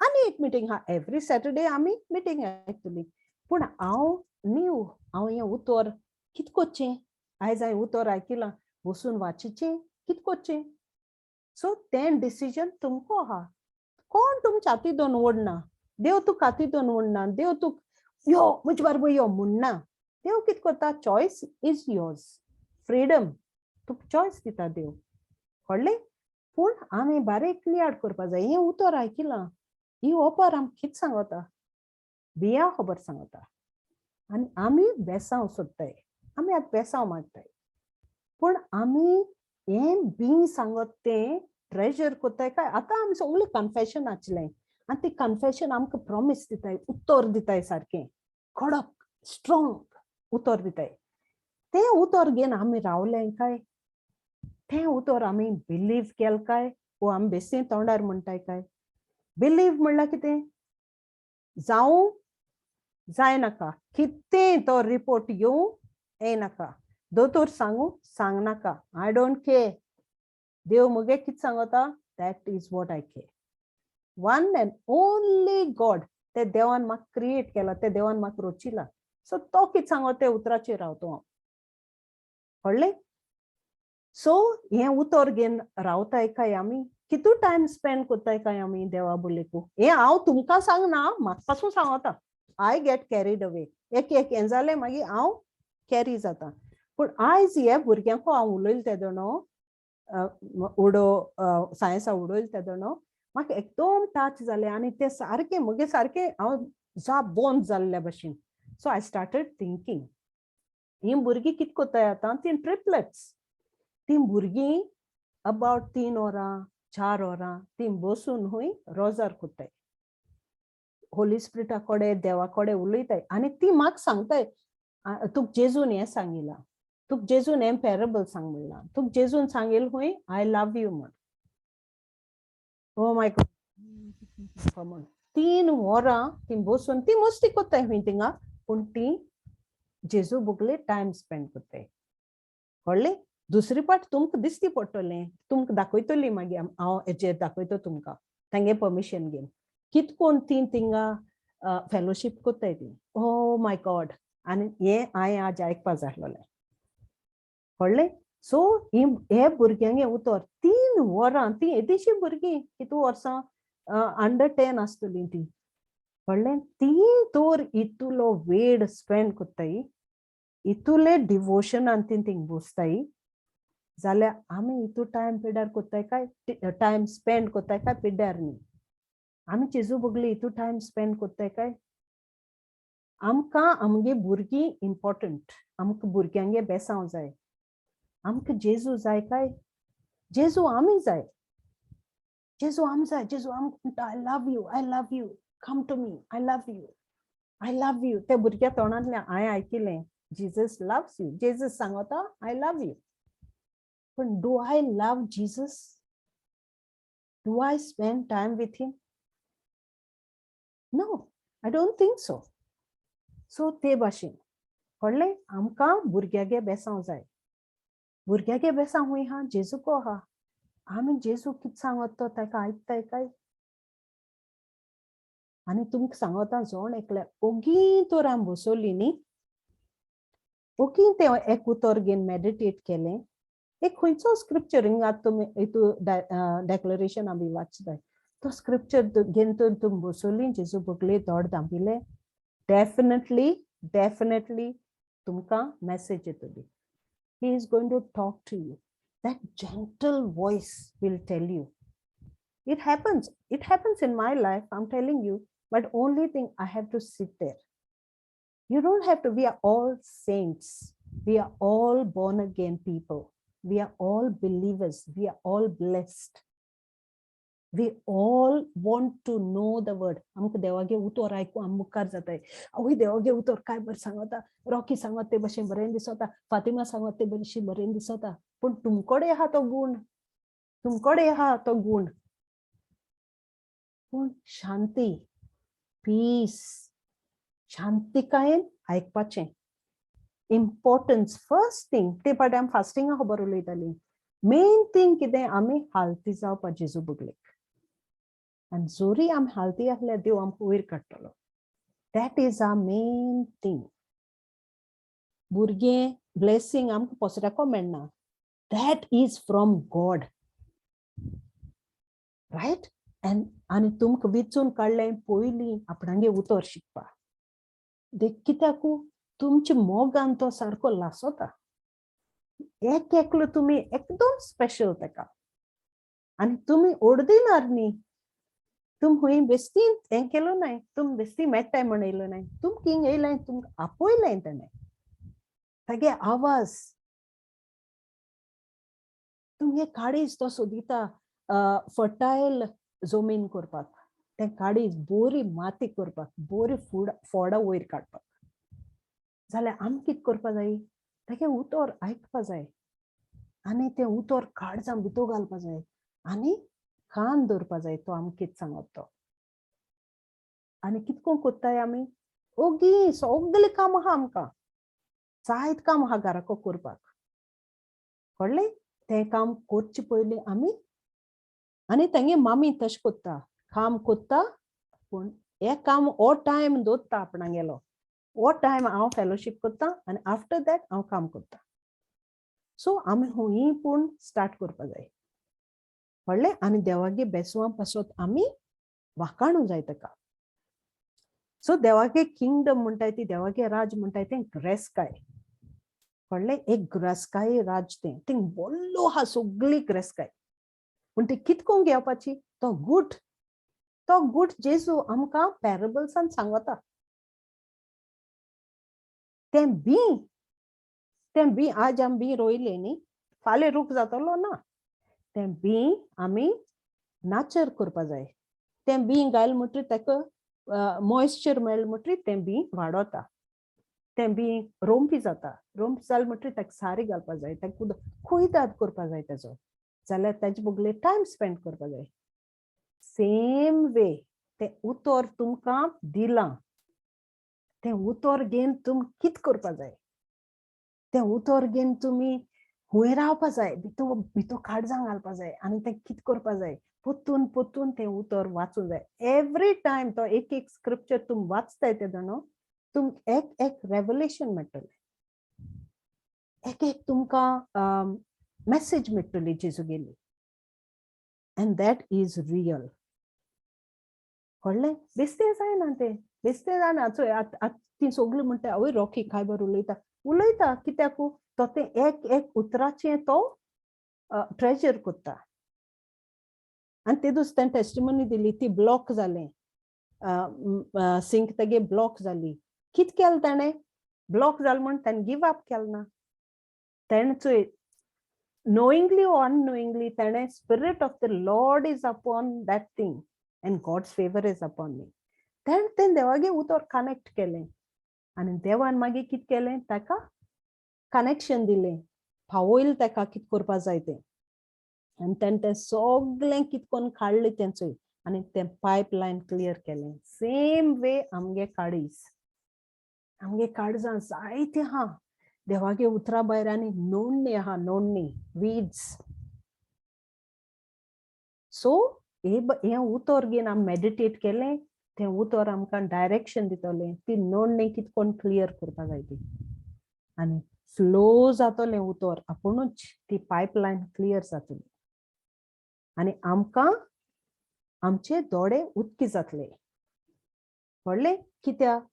आनी एक मिटींग आहा, एवरी सॅटर्डे आमी मिटींग आयकतली. पूण हांव न्यू, हांव हें उतर कितें करचें, आयज हांवें उतर आयकिलां, बसून वाचिचें, कितें करचें? सो तें डिसिजन तुमकां आहा. कोण तुमच्या हाती दोन ओडना, देव तुका हाती दोन ओडना, देव तुका यो म्हजे बरोबर यो म्हणना. देव कितें करता, चॉयस is yours, freedom, तुका चॉयस दिता देव. कळ्ळें? पूण आमी बारीक नियाळ करपा जाय. हें उतर आयकिलां, ही ओपार आमकां कितें सांगता, बिया खबर सांगता. आनी आमी बेसांव सोदताय, आमी आतां बेसांव मागताय, पूण आमी हें बी सांगत तें ट्रेजर करताय काय? आतां आमी सगळें कन्फेशन आसलें आनी ती कन्फेशन आमकां प्रोमीस दिताय, उतर दिताय, सारकें कडक स्ट्रोंग उतर दिताय. तें उतर घेवन आमी रावले काय? तें उतर आमी बिलीव केलें काय? वो आमी बेश्टें तोंडार म्हणटाय काय? बिलीव म्हणल्यार कितें, जावं जायनाका, कितें तो रिपोर्ट येवं येयनाका, दोतोर सांगू सांगनाका, I don't care, देव मुगे कितें सांगता that is what I care. One and only God, ते देवान म्हाका क्रिएट केला, ते देवान म्हाका रोचिला, सो तो कितें सांगता ते उतराचेर रावतो हांव. कळ्ळें? सो हें उतर घेवन रावताय काय आमी? कितू टायम स्पेंड करताय काय आमी देवा बोलेकू? हें हांव तुमकां सांगना, म्हाका पासून सांगता. I get carried away, एक एक हें जालें मागीर हांव कॅरी जाता. पूण आयज हे भुरग्यांक हांव उलयलें तेदो उडो सायन्सा उडयलें तेदो म्हाका एकदम टच जालें आनी तें सारकें म्हगे सारकें हांव जाप बंद जाल्ल्या भशेन. सो I started thinking, हीं भुरगीं कितें करताय आतां, तीं ट्रिपलेट्स, तीं भुरगीं अबावट 3 वरां 4 वरां तीं बसून हूंय रोजार करताय, होली स्पिरिटा कडेन देवा कडेन उलयताय. आनी ती म्हाका सांगताय, तुका जेजून हें सांगिलां, तुका जेजून हें पॅरेबल सांग म्हणलां, तुका जेजून सांगील हूंय I love you म्हण. ओ my God म्हण 3 वरां ती बसून ती मस्ती करताय हूंय थिंगा, पूण ती जेजू बुगले टायम स्पेंड करताय. कळ्ळें? दुसरी पाट तुमकां दिसती पडटलें, तुमकां दाखयतली मागीर हांव हेचेर दाखयतो तुमकां तांगे परमिशन घेवन कितकोन ती थिंगा फेलोशीप कोत्ताय ती. ओ my God, आनी हें हांवें आज आयकपा जाय आसलोलें, कळ्ळें? सो ही हे भुरग्यांगे उतर 3 वरां, ती येदीशीं भुरगीं, कितू वर्सां, अंडर 10 आसतलीं ती, कळ्ळें? ती तर इतलो वेळ स्पेंड कोत्ताय, इतुले डिवोशनान ती थिंग बसताय जाल्यार आमी इतू टायम पिड्यार कोत्ताय काय, टायम स्पेंड कोत्ताय काय पिड्यार न्ही? आमी जेजू बगले इतू टायम स्पेंड कोत्ताय काय? आमकां आमगे भुरगीं इम्पॉर्टंट, आमकां भुरग्यांगे बेसांव जाय, आमकां जेजू जाय काय? जेजू आमी जाय, जेजू आम जाय. जेजू आमकां म्हणटा, "I love you, I love you, come to me, I love you, I love you." त्या भुरग्या तोंडांतल्यान हांवें आयकिलें, Jesus loves you. Jesus सांगता, "I love you." पण do I love Jesus? Do I spend time with him? No, I don't think so. So ते भाशेन, कळ्ळें? आमकां भुरग्यागे बेसांव जाय. भुरग्यागे बेसांव खूंय आहा? जेजूको आहा. आमी जेजू कितें सांगत तो ताका आयकताय काय? आनी तुमकां सांगता, जण एकल्या ओगी तर आमी बसोली न्ही, ओगी तें एक उतर घेवन मेडिटेट केलें, एक खंयचो स्क्रिप्चर हिंगा तुमी हितू डेक्लरेशन आमी वाचताय, तो स्क्रिप्चर घेवन तर तुमी बसोली, जेजू बगले दोड धांपिले, डेफिनेटली डेफिनेटली तुमकां मॅसेज येतली. He is going to talk to you. That gentle voice will tell you. It happens. It happens in my life, I'm telling you. But only thing, I have to sit there. You don't have to. We are all saints. We are all born again people. We are all believers. We are all blessed. We all want to know the word. आमकां देवागे उतर आयकूं आम मुखार जाताय. आवय, देवागे उतर काय बरें सांगता, रॉकी सांगत ते भशेन बरें दिसता, फातिमा सांगत ते भशेन बरें दिसता. पूण तुमकडे आहा तो गूण? तुमकडे आहा तो गूण? पूण शांती, पीस, शांतिकायेन आयकपाचें इम्पॉर्टन्स. फर्स्ट थिंग, ते पाटे आमी फास्टिंगा खबर उलयताली. मेन थिंग कितें? आमी हालती जावपा जेजू बगलेक. आनी जोरी आमी हालती आसल्यार देव आमकां वयर काडटलो. That is a main thing. भुरगें ब्लेसींग आमकां पोसऱ्याको मेळना. That is from God, right? And आनी तुमकां विचून काडलें पयलीं आपणागे उतर शिकपा देख. कित्याकू तुमच्या मोगान तो सारको लासोता. एक एकलो तुमी एकदम स्पेशल ताका. आनी तुमी ओर्दिनार न्ही, तुम खंय बेस्ती हें केलो नाय, तुम बेस्ती मेट्टाय म्हण येयलो नाय, तुमकां हिंग येयलें, तुमकां आपयलें तेणें. तागे आवाज तुमगे काळीज तो सोदिता फर्टायल जमीन करपाक, तें काळीज बरी माती करपाक, बरी फूड फोडां वयर काडपाक. जाल्यार आमी कितें करपा जाय? तागे उतर आयकपा जाय आनी तें उतर काळजां भितर घालपा जाय आनी कान दवरपा जाय तो आमकां कितें सांगत तो. आनी कितें करून कोत्ताय आमी? ओगी सगलें काम आहा आमकां, जायत काम आहा घराको करपाक, कळ्ळें? तें काम करचे पयलीं आमी, आनी तेंगे मामी तशें कोत्ता, काम कोत्ता, पूण हें काम हो टायम दवरता आपणागेलो. हो टायम हांव फेलोशीप करता आनी आफ्टर that हांव काम करता. सो आमी हुंय पूण स्टार्ट करपा जाय, कळ्ळें? आनी देवागे बेसवां पासत आमी वाखाणू जाय ताका. सो देवागे किंगडम म्हणटाय ती, देवागे राज म्हणटाय तें ग्रेसकाय, कळ्ळें? एक ग्रेसकाय राज तें. थिंग बोल्लो आहा सगळी ग्रेसकाय. पूण ती कितकोंक घेवपाची? तो गूट, तो गूट जेजू आमकां पॅरेबल्सान सांगता. तें बी, तें बी आज आमी बी रोयलें न्ही, फाल्यां रूख जातलो ना. तें बी आमी नाचर करपा जाय. तें बी घायल म्हणटरीर ताका मॉइश्चर मेळ्ळें म्हणटरीर तें बी वाडोता, तें बी रोंपी जाता. रोंपी जालें म्हणटरीर ताका सारें घालपा जाय, ताका कुयदाद करपा जाय तेजो. जाल्यार ताजे बगले टायम स्पेंड करपा जाय. सेम वे, तें उतर तुमकां दिलां, तें उतर घेवन तुमी कितें करपा जाय? तें उतर घेवन तुमी हुंय रावपा जाय, भितू भितू काळजां घालपा जाय आनी तें कित करपा जाय, पोत्तून पोत्तून तें उतर वाचूं जाय. एवरी टायम तो एक एक स्क्रिप्चर तुम वाचताय तेदो न्हू, तुम एक एक रेवलेशन मेळटलें, एक एक तुमकां मॅसेज मेळटली जेजूगेली, and that is real. कळ्ळें? बेस्तें जायना तें, बेस्तें जायना. चोय आतां तीं सगळीं म्हणटा, आवय रॉकी काय बरो उलयता उलयता, कित्याकू तो तें एक एक उतराचें तो ट्रेजर कोत्ता. आनी ते दीस तेणें टेस्टिमनी दिली, ती ब्लॉक जालें, सिंक तेगे ब्लॉक जाली. कित केलें ताणें? ब्लॉक जालें म्हूण ताणें गिव अप केलें ना. तेणें चोय, knowingly or unknowingly ताणें spirit of the Lord is upon that thing and God's favor is upon me, तेणें तें देवागे उतर कनेक्ट केलें आनी देवान मागीर कित केलें, ताका कनेक्शन दिलें, पावयलें ताका कित करपा जाय तें. आनी तेणें तें सगळें कित करून काडलें तें चोय आनी तें पायप लायन क्लियर केलें. सेम वे आमगे काळीज, आमगे काळजां जायते आहा देवागे उतरा भायर आनी नोडणी आहा, नोडणी, वीड्स. सो हे हें उतर घेवन आमी मेडिटेट केलें, तें उतर आमकां डायरेक्शन दितलें, ती नोडणी कित कोन्न क्लियर करपा जाय ती, आनी फ्लो जातलें उतर आपुणूच, ती पायप लायन क्लियर जातली आनी आमकां आमचे दोळे उक्ते जातले. कळ्ळें? कित्याक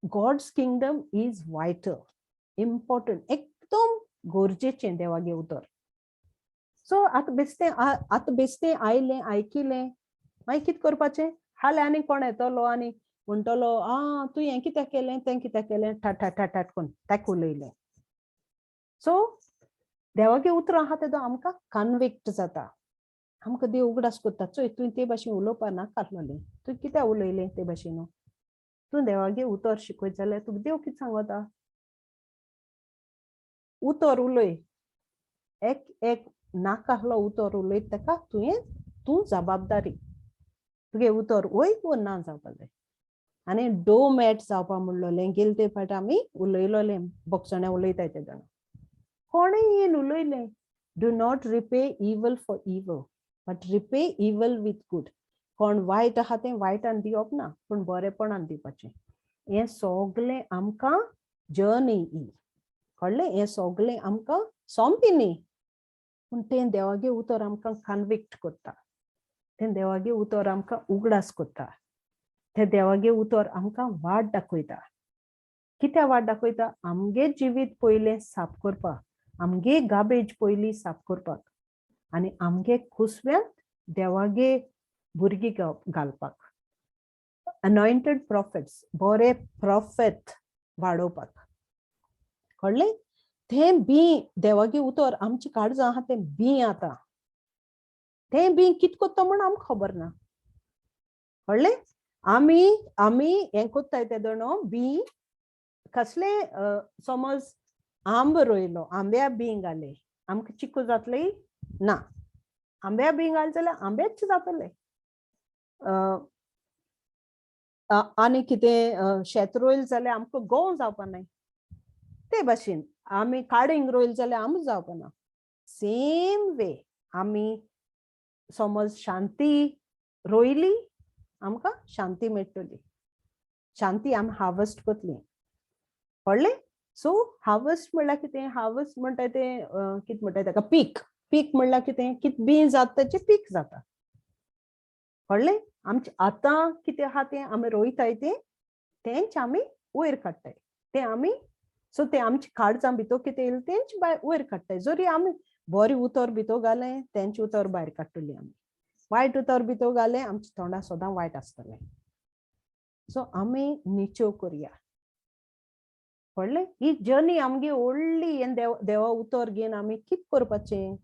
God's kingdom is vital, important, एकदम गरजेचें देवागे उतर. सो आतां बेस्तें, आतां बेस्तें आयलें, आयकिलें, मागीर कितें करपाचें? हाल्यां आनी कोण येतलो आनी म्हणटलो, आं, तूं हें कित्याक केलें, तें कित्याक केलें, ठाट ठाट ठाट ठाट करून ताका उलयलें. सो देवागे उतरां आहा तेदो आमकां कन्विक्ट जाता, आमकां देव उगडास करता, चोय तुवें ते भाशेन उलोवपा नाका आसलोलें, तूं कित्याक उलयलें ते भाशेन? तूं देवागे उतर शिकयत जाल्यार तुका देव कितें सांगता? उतर उलय, एक एक नाका आहलो उतर उलयत ताका तुवें तूं जबाबदारी, तुगे उतर वय वो ना जावपा जाय. आनी डो मॅट जावपा म्हणलोलें. गेले ते फावट आमी उलयलोलें, बोगसण्या उलयताय ते जाणा, कोणें येवन उलयलें, do not repay evil for evil but repay evil with good. कोण वायट आहा तें वायटान दिवप ना, पूण बरेपणान दिवपाचें. हें सगळें आमकां जर्नी ही, कळ्ळें? हें सगळें आमकां सोंपें न्ही, पूण तें देवागे उतर आमकां कन्विक्ट करता, तें देवागे उतर आमकां उगडास करता, तें देवागे उतर आमकां वाट दाखयता. कित्याक वाट दाखयता? आमगे जिवीत पयलें साफ करपाक, आमगे गार्बेज पयलीं साफ करपाक आनी आमगे कुसव्यांत देवागे भुरगीं घालपाक, अनॉयंटेड प्रॉफेट्स, बरे प्रॉफेट वाडोवपाक. कळ्ळें? तें बी देवागे उतर आमची काळजां आहा तें बी आतां तें बी कित कोत्ता म्हण आमकां खबर ना. कळ्ळें? आमी हें कोत्ताय तेदो न्हू, बी कसले, समज आंबो रोयलो, आंब्या बी घाले, आमकां चिकू जातले ना. आंब्या बी घाल जाल्यार आंबेच जातले. आनी कितें शेत रोयल जाल्यार आमकां गोंव जावपा नाय. ते भाशेन आमी काडींग रोयल जाल्यार आमकां जावपा ना. सेम वे आमी समज शांती रोयली, आमकां शांती मेळटली, शांती आमी हार्वस्ट करतली. कळ्ळें? सो हार्वस्ट म्हणल्यार कितें? हार्वस्ट म्हणटा तें कितें म्हणटा ताका, पीक. पीक म्हणल्यार कितें? कित बीं जाता तेचें पीक जाता. कळ्ळें? आमचें आतां कितें आहा तें आमी रोयताय तें, तेंच आमी वयर काडटाय तें आमी. सो तें आमचे काळजां भितर कितें येयलें तेंच भायर वयर काडटाय. जरी आमी बरें उतर भितर घालें, तेंच उतर भायर काडटली आमी. वायट उतर भितर घालें, आमच्या तोंडा सदां वायट आसतलें. सो आमी निचेव करया. कळ्ळें? ही जर्नी आमगे व्हडली. हें देव देवा उतर घेवन आमी कित करपाचें,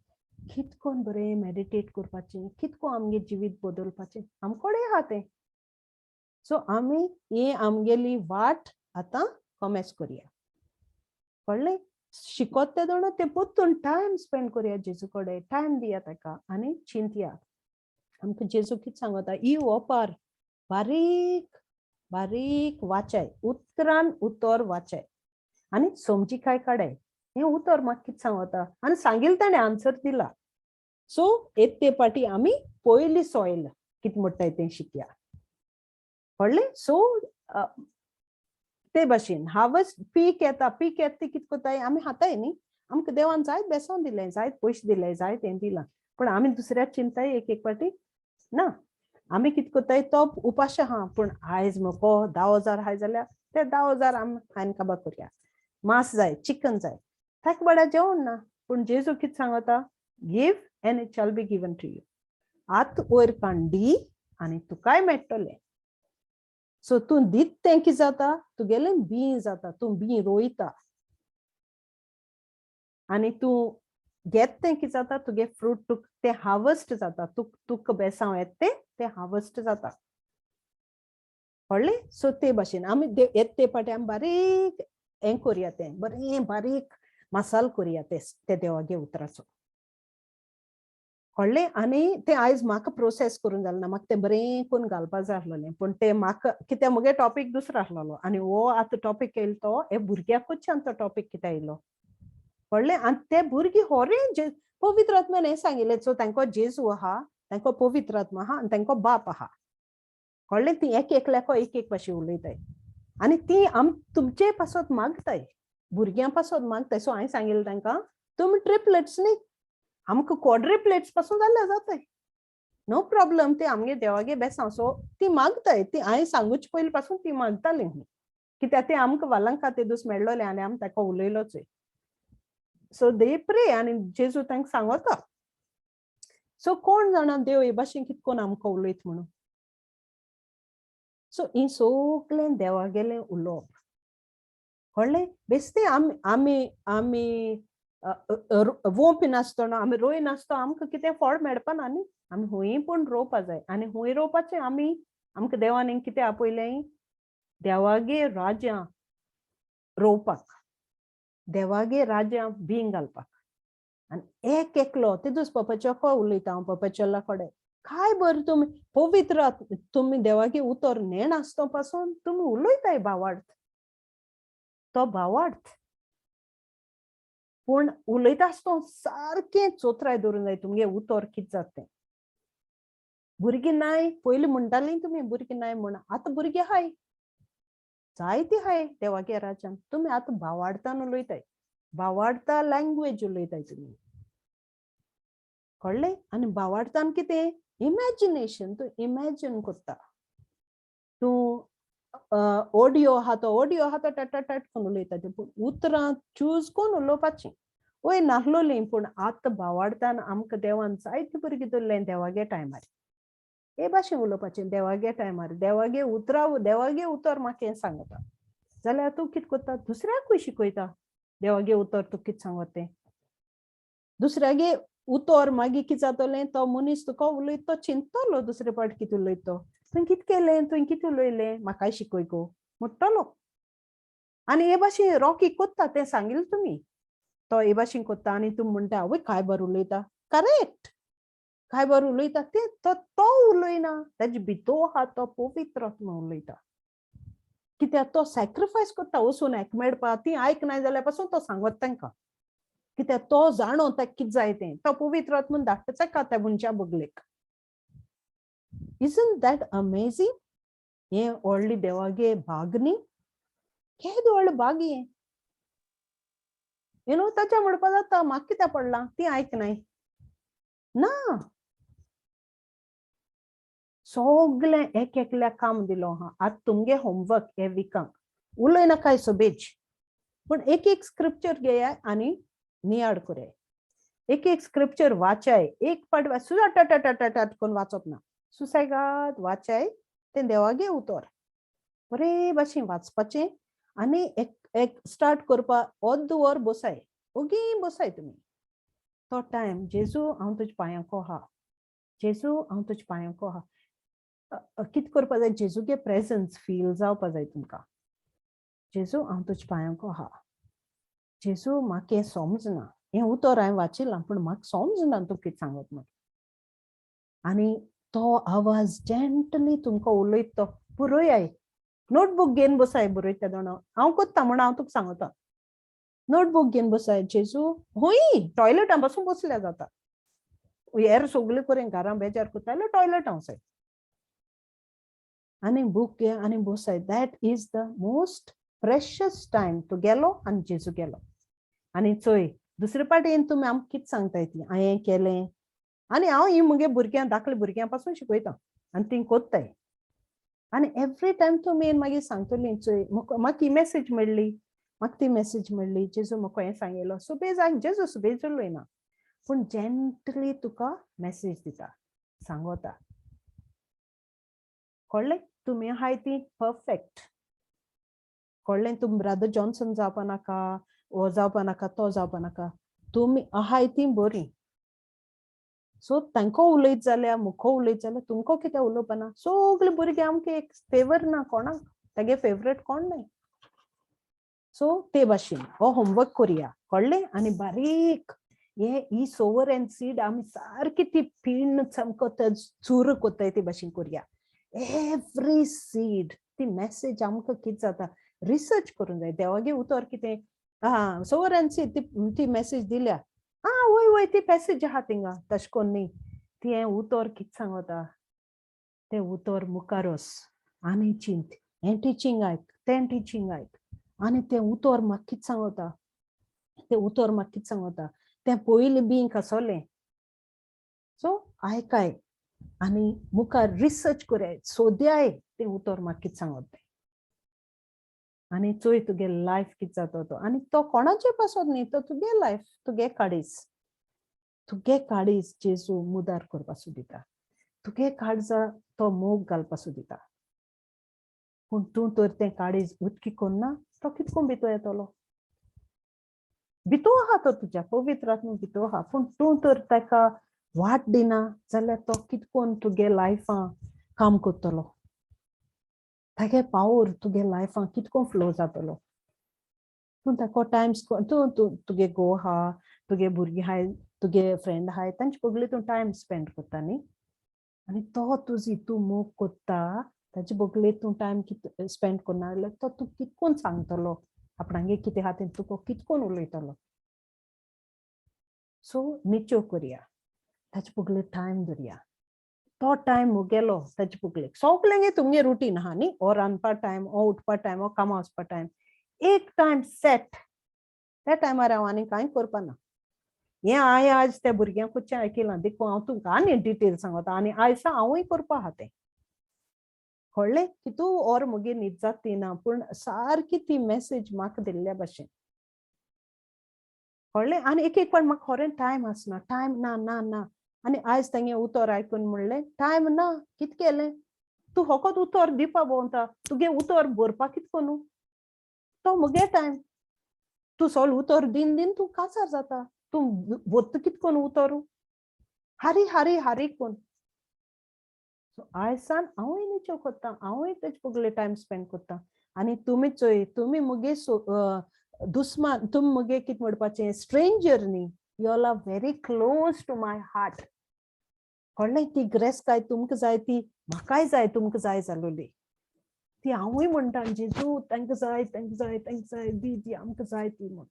कितकोन बरें मेडिटेट करपाचें, कितको आमगे जिवीत बदलपाचें आमकोडे आहा तें. सो आमी ही आमगेली वाट आतां कॉमेस करया. कळ्ळें? शिकोत ते दोन ते परतून टायम स्पेंड करया, जेजू कडेन टायम दिया ताका आनी चिंतया. आमकां जेजू कितें सांगता? ही ओपार बारीक बारीक वाचाय, उतरान उतर वाचाय आनी समजिकाय काडाय. हें उतर म्हाका कितें सांगता आनी सांगिल्लें ताणें आन्सर दिला. सो येत ते पाटी आमी पयली सॉयल कितें म्हणटाय तें शिकया, कळ्ळें? सो ते भाशेन हार्वस्ट, पीक येता, पीक येता ती कितें करताय आमी, खाताय न्ही. आमकां देवान जायत बेसांव दिलें, जायत पयशे दिले, जायत हें दिलां, पूण आमी दुसऱ्याक चिंताय एक एक पाटी ना. आमी कितें करताय, तो उपाशी आहा पूण आयज म्हाका 10,000 आहाय जाल्यार ते 10,000 आमी हांवें काबार करया, मांस जाय, चिकन जाय, ताका बड्या जेवण ना. पूण जेजू कितें सांगता? Give and it shall be given to you. आत वयर कांडी आनी तुकाय मेळटलें. सो तूं दीत तें कितें जाता? तुगेलें बीं जाता. तूं बीं रोयता आनी तूं घेत तें कितें जाता? तुगे फ्रूट, तुक तें हार्वस्ट जाता. तुका बेसांव येता तें तें हार्वस्ट जाता, कळ्ळें? सो ते भाशेन आमी येत ते पाटी आमी बारीक हें करया, तें बरें बारीक मसाल करया ते ते देवागे उतराचो, कळ्ळें? आनी तें आयज म्हाका प्रोसेस करून जालें ना. म्हाका तें बरें करून घालपा जाय आसलेलें, पूण तें म्हाका कित्याक म्हगे टॉपीक दुसरो आसलेलो आनी हो आतां टॉपीक येयलो तो हे भुरग्याकूच तो टॉपीक कित्याक येयलो, कळ्ळें? आनी ते भुरगीं होरें जे पवित्र आत्म्यान हें सांगिल्लें. सो तांकां जेजू आहा, तांकां पवित्र आत्मा आहा आनी तांकां बाप आहा, कळ्ळें? ती एक एकल्याको एक एक भाशेन उलयताय आनी ती आम तुमचे पासत मागताय, भुरग्यां पासत मागताय. सो हांवें सांगिल्लें तांकां, तुमी ट्रिपलेट्स न्ही, आमकां क्वॉड्रिप्लेट्स पासून जाल्यार जाताय, नो प्रॉब्लम. ते आमगे देवागे बेसांव. सो ती मागताय ती हांवें सांगूचे पयलीं पासून ती मागताली, कित्याक ते आमकां वालांका ते दीस मेळ्ळोले आनी आमी ताका उलयलोच. सो they pray आनी जेजू तांकां सांगता. सो कोण जाणा देव हे भाशेन कितें कोन्न आमकां उलयत म्हणून. सो ही सगळें देवागेलें उलोवप, कळ्ळें? बेश्टें आमी आमी आमी वोंपी नासतना, आमी रोय नासतना आमकां कितें फळ मेळपाना न्ही. आमी हुंय पूण रोवपा जाय. आनी हुंय रोवपाचें आमी? आमकां देवान कितें आपयलें? देवागे राज्यां रोवपाक, देवागे राज्यां बींग घालपाक. आनी एक एकलो तेदूस पप्पाच्या उलयता हांव पप्पाच्या कडेन, काय बरें तुमी पवित्र, तुमी देवागे उतर नेण आसतो पासून तुमी उलयताय भावार्थ, तो भावार्थ पूण उलयता आसतना सारकें चोत्राय दवरूंक जाय तुमगे उतर कितें जाता तें. भुरगीं नाय पयलीं म्हणटालीं तुमी भुरगीं नाय म्हण, आतां भुरगीं आहाय, जायतीं आहाय देवागे राज्यान. तुमी आतां भावार्थान उलयताय, भावार्था लँग्वेज उलयताय तुमी, कळ्ळें? आनी भावार्थान कितें? इमॅजिनेशन. तूं इमॅजिन करता. तूं ऑडियो आहा तो ऑडियो आहा तो टट टट करून उलयता ते, पूण उतरां चूज करून उलोवपाचीं. वय नासलोलीं, पूण आतां भावार्थान आमकां देवान जायते भुरगीं दवरलें देवागे टायमार हे भाशेन उलोवपाचें. देवागे टायमार देवागे उतरां, देवागे उतर म्हाका हें सांगता जाल्यार तूं कितें करता? दुसऱ्याकूय शिकयता देवागे उतर. तूं कितें सांगता तें दुसऱ्यागे उतर मागीर कितें जातलें? तो मनीस तुका उलयत तो चिंततलो दुसरे पाट कितें उलयत तो, तुवें कितें केलें, तुवें कितें उलयलें, म्हाकाय शिकय गो म्हणटलो. आनी हे भाशेन रॉकी कोत्ता तें सांगिल्लें तुमी, तो हे भाशेन कोत्ता आनी तूं म्हणटा, आवय, काय बरें उलयता. करेक्ट, काय बरें उलयता तें. तो तो उलयना, ताजे भितर आहा तो पवित्र आत्मा उलयता, कित्याक तो सॅक्रिफायस करता वचून आयक मेळपा. ती आयकनाय जाल्यार पासून तो सांगत तांकां, कित्याक तो जाणो ताका कितें जाय तें. तो पवित्र आत्मन धाडटा ताका त्या मनशा बगलेक. Isn't that amazing? हें व्हडली देवागे भाग न्ही, केदें व्हडलें भाग हें. You know ताच्या म्हणपा जाता, म्हाका कित्याक पडलां, ती आयकनाय ना. सगळें एक एकल्याक काम दिलो आहा. आतां तुमगे होमवर्क हे विकांक उलयनाकाय सोबेज, पूण एक एक स्क्रिप्चर घेयाय आनी नियाळ कराय. एक एक स्क्रिप्चर वाचाय. एक पाट सुद्दां टट टट टट करून वाचप ना, सुसेगाद वाचाय तें देवागे उतर. बरे भाशेन वाचपाचें आनी एक एक स्टार्ट करपा अर्द वर बसाय, ओगी बसाय तुमी. तो टायम, जेजू हांव तुज्या पांयांको आहा, जेजू हांव तुज्या पांयांको आहा. कितें करपा जाय? जेजूगे प्रेजन्स फील जावपा जाय तुमकां. जेजू हांव तुज्या पांयांको आहा, जेजू म्हाका हें समजना, हें उतर हांवें वाचिलां पूण म्हाका समजना तूं कितें सांगत म्हण. आनी तो आवाज जेंटली तुमकां उलयत तो बरोयाय. नोटबूक घेवन बसाय, बरयता दोणो. हांव कोत्ता म्हण हांव तुका सांगता. नोटबूक घेवन बसाय. जेजू हूंय टॉयलेटां बसून बसल्या जाता. हेर सगळे करून घरां बेजार करता जाल्यार टॉयलेटां वचाय आनी बूक घे आनी बसाय. That is the most precious time. तूं गेलो आनी जेजू गेलो आनी चोय, दुसरे पाटीन तुमी आमकां कितें सांगताय ती हांवें केलें. आनी हांव ही मुगे भुरग्यां, धाकले भुरग्यां पासून शिकयता आनी ती कोत्ताय. आनी एवरी टायम तुमी मागीर सांगतली, चोय, म्हाका ही मॅसेज मेळ्ळी, म्हाका ती मॅसेज मेळ्ळी, जेजू म्हाका हें सांगिल्लो. सुबेज जेजू सुबेज उलयना, पूण जेंटली तुका मॅसेज दिता, सांगोता. कळ्ळें? तुमी आहाय ती परफेक्ट. कळ्ळें? तुमी ब्रदर जॉन्सन जावपा नाका, हो जावपा नाका, तो जावपा नाका. तुमी आहाय ती बरी. सो तांकां उलयत जाल्यार, मुखो उलयत जाल्यार, तुमकां कितें उलोवपा ना? सगळे भुरगे आमकां एक फेवर ना कोणाक, तागे फेवरेट कोण न्हय. सो ते भाशेन हो होमवर्क करुया. कळ्ळें? आनी बारीक हे ही सोवर एंड सीड आमी सारकी ती पिण्ण सामको चूर कोत्ताय ते भाशेन करुया. एवरी सीड ती मॅसेज आमकां कितें जाता, रिसर्च करूंक जाय. देवागे उतर कितें? आं, सोवर एंड सीड ती ती मॅसेज दिल्या. आं, वय वय, ती पॅसेज आहा थिंगा. तशें कोन्न न्ही. तें उतर कितें सांगता तें उतर मुखार वच आनी चिंत. हें टिचींग आयक, तें टिचींग आयक आनी तें उतर म्हाका कितें सांगता, तें उतर म्हाका कितें सांगता, तें पयलीं बी कसलें. सो आयकाय आनी मुखार रिसर्च कराय, सोद्याय तें उतर म्हाका कितें सांगता तें. आनी चोय तुगे लायफ कितें जाता तो. आनी तो कोणाचे पासत न्ही, तो तुगे लायफ, तुगे काडीस, तुगे काडीस जेजू मुदार करपा दिता. तुगे काळजा तो मोग घालपा दिता. पूण तूं तर तें काळीज उदकी कोन्ना, तो कितको भितर येतलो? भितू आहा तो, तुज्या पवित्र आत्मा भितू आहा, पूण तूं तर ताका वाट दिना जाल्यार तो कितकोन तुगे लायफां काम करतलो? तागे पावर तुगे लायफां कितको फ्लो जातलो? तूं ताका टायम, तूं तूं तुगे घोव आहा, तुगे भुरगीं आहाय, तुगे फ्रेंड आहाय, तांचे बगले तूं टायम स्पेंड करता न्ही. आनी तो तुजी तूं मोग कोत्ता ताचे बगले तूं टायम कित स्पेंड करना जाल्यार तो तूं कितकोन सांगतलो आपणागे कितें आहा तें? तुका कितकोन उलयतलो? सो निच्यो करया, ताचे बगले टायम धरया. तो टायम मुगेलो ताचे बगलेक. सगल्यांगे तुमगे रुटीन आहा न्ही, हो रांदपा टायम, हो उठपा टायम, हो कामां वचपा टायम. एक टायम सेट, त्या टायमार हांव आनी कांय करपा ना. हें हांवें आज त्या भुरग्यांक खुदचें आयकिलां देखून हांव तुमकां आनी डिटेल सांगता. आनी आयज हांवूय करपा आहा तें. कळ्ळें की तूं और मुगे न्हीद जाता ना, पूण सारकी ती मॅसेज म्हाका दिल्ल्या भाशेन. कळ्ळें? आनी एक एक फावट म्हाका खरें टायम आसना, टायम ना, ना, ना. आनी आयज तेंगे उतर आयकून म्हणलें, टायम ना, कित केलें? तूं फकत उतर दिवपा भोंवता, तुगे उतर भरपा कित कोनू? तो मुगे टायम. तूं सोल उतर दिन दिन तूं कासार जाता. तूं भरता कित कोन उतर? हारी हारी हारी कोन. सो आयसान हांवूय निच्यो कोत्ता, हांवूय तेजे बगले टायम स्पेंड करता. आनी तुमी चोय, तुमी मुगे दुस्मान, तुमी मुगे कितें म्हणपाचें, स्ट्रेंजर न्ही. You all are very close to my heart. कळ्ळें? ती ग्रेस काय तुमकां जाय ती म्हाकाय जाय. तुमकां जाय जालोली ती हांवूय म्हणटा, जेजू तांकां जाय, तांकां जाय, तांकां जाय, दी दी, आमकां जाय ती म्हूण.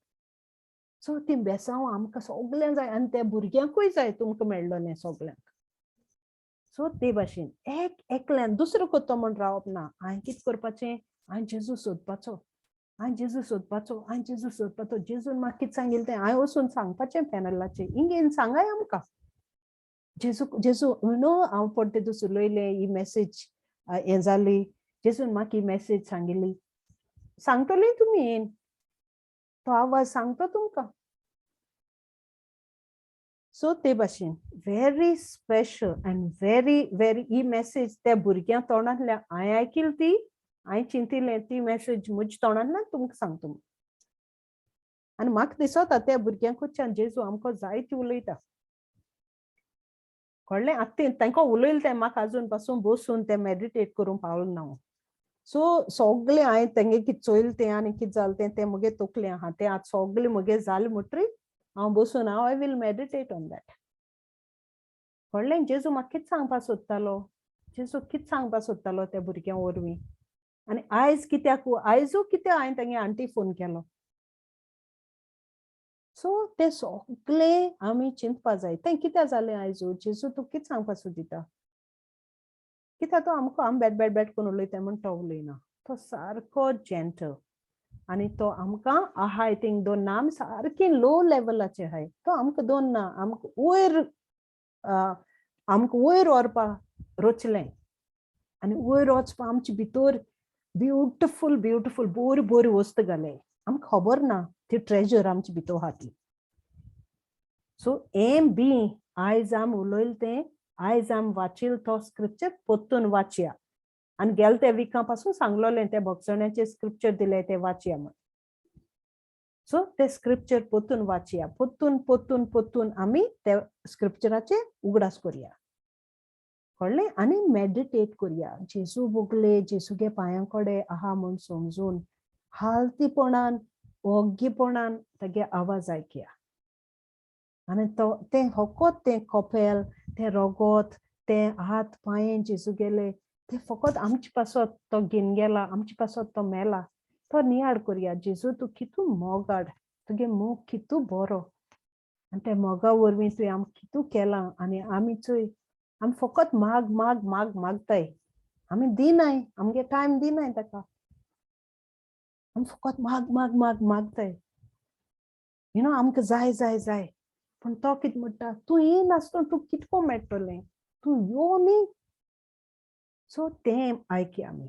सो ती बेसांव आमकां सगल्यांक जाय आनी त्या भुरग्यांकूय जाय तुमकां मेळ्ळोलें सगल्यांक. सो ते भाशेन एक एकल्यान दुसरो करतो म्हण रावप ना. हांवें कितें करपाचें? हांवें जेजू सोदपाचो, हांवें जेजू सोदपाचो, हांवें जेजू सोदपाचो. जेजून म्हाका कितें सांगिल्लें तें हांवें वचून सांगपाचें पॅनलाचेर. इंगेन सांगाय आमकां जेजू, जेजू न्हू. हांव पडटे दीस उलयलें, ही मॅसेज हें जाली, जेजून म्हाका ही मॅसेज सांगिल्ली. सांगतली तुमी येन, तो आवाज सांगता तुमकां. सो ते भाशेन very special and very very he message त्या भुरग्यां तोंडांतल्यान हांवें आयकिली ती हांवें चिंतिल्लें. ती मॅसेज म्हज्या तोंडांतल्यान तुमकां सांगता. आनी म्हाका दिसता त्या भुरग्यांकडच्यान जेजू आमकां जायती उलयता. कळ्ळें? आतां तांकां उलयलें तें म्हाका अजून पासून बसून तें मेडिटेट करूंक पावलें ना हांव. सो सगळें हांवें तेंगे कितें चोयलें तें आनी कितें जालें तें तें मुगे तकलें आहा. तें आतां सगळें मुगे जालें म्हणटरी हांव बसून हांव I will meditate on that. कळ्ळें? जेजू म्हाका कितें सांगपाक सोदतालो, जेजू कितें सांगपाक सोदतालो त्या भुरग्यां वरवीं. आनी आयज कित्याक, आयजू कित्याक हांवें तेंगे आंटी फोन केलो. सो तें सगळें आमी चिंतपा जाय. तें कित्याक जालें आयज? जेजू तूं कितें सांगपा सोदिता? कित्याक तो आमकां आमी बॅड बॅड बॅड करून उलयता म्हण तो उलयना. तो सारको जेंटल आनी तो आमकां आहाय थिंग दोन ना. आमी सारकी लो लेवलाचे आहाय. तो आमकां दोन ना, आमकां वयर व्हरपा रचलें आनी वयर वचपा आमचे भितर ब्युटिफूल ब्युटिफूल बऱ्यो बऱ्यो वस्तू घाले. आमकां खबर ना ती ट्रेजर आमचे भितर आहा ती. सो हें बी आयज आमी उलयलें तें, आयज आमी वाचिल तो स्क्रिप्चर परतून वाचया. आनी गेले ते विका पासून सांगलोलें, ते भोगसण्याचे स्क्रिप्चर दिले ते वाचया म्हण. सो ते स्क्रिप्चर परतून वाचया, परतून परतून परतून आमी ते स्क्रिप्चराचे उगडास करया, कळ्ळें? आनी मेडिटेट करया. जेजू भोगले, जेजूगे पांयां कडेन आहा म्हूण समजून हालतीपणान, ओग्गीपणान तागे आवाज आयकया. आनी तो तें फकत तें कपेल, तें रगत, तें हात पांये जेजू गेले, ते फकत आमचे पासत तो घेवन गेला, आमचे पासत तो मेला. तो नियाळ करया. जेजू, तूं कितू मोगाड, तुगे मोग कितू बरो आनी त्या मोगा वरवीं तुवें आमकां कितू केलां. आनी आमी चोय, आमी फकत माग माग माग मागताय, आमी दिनाय, आमगे टायम दिनाय ताका. आमी फकत माग माग माग मागताय, you know आमकां जाय जाय जाय. पूण तो कितें म्हणटा? तूं येनासतना तूं कितको मेळटलें? तूं यो न्ही. सो तें आयकया आमी,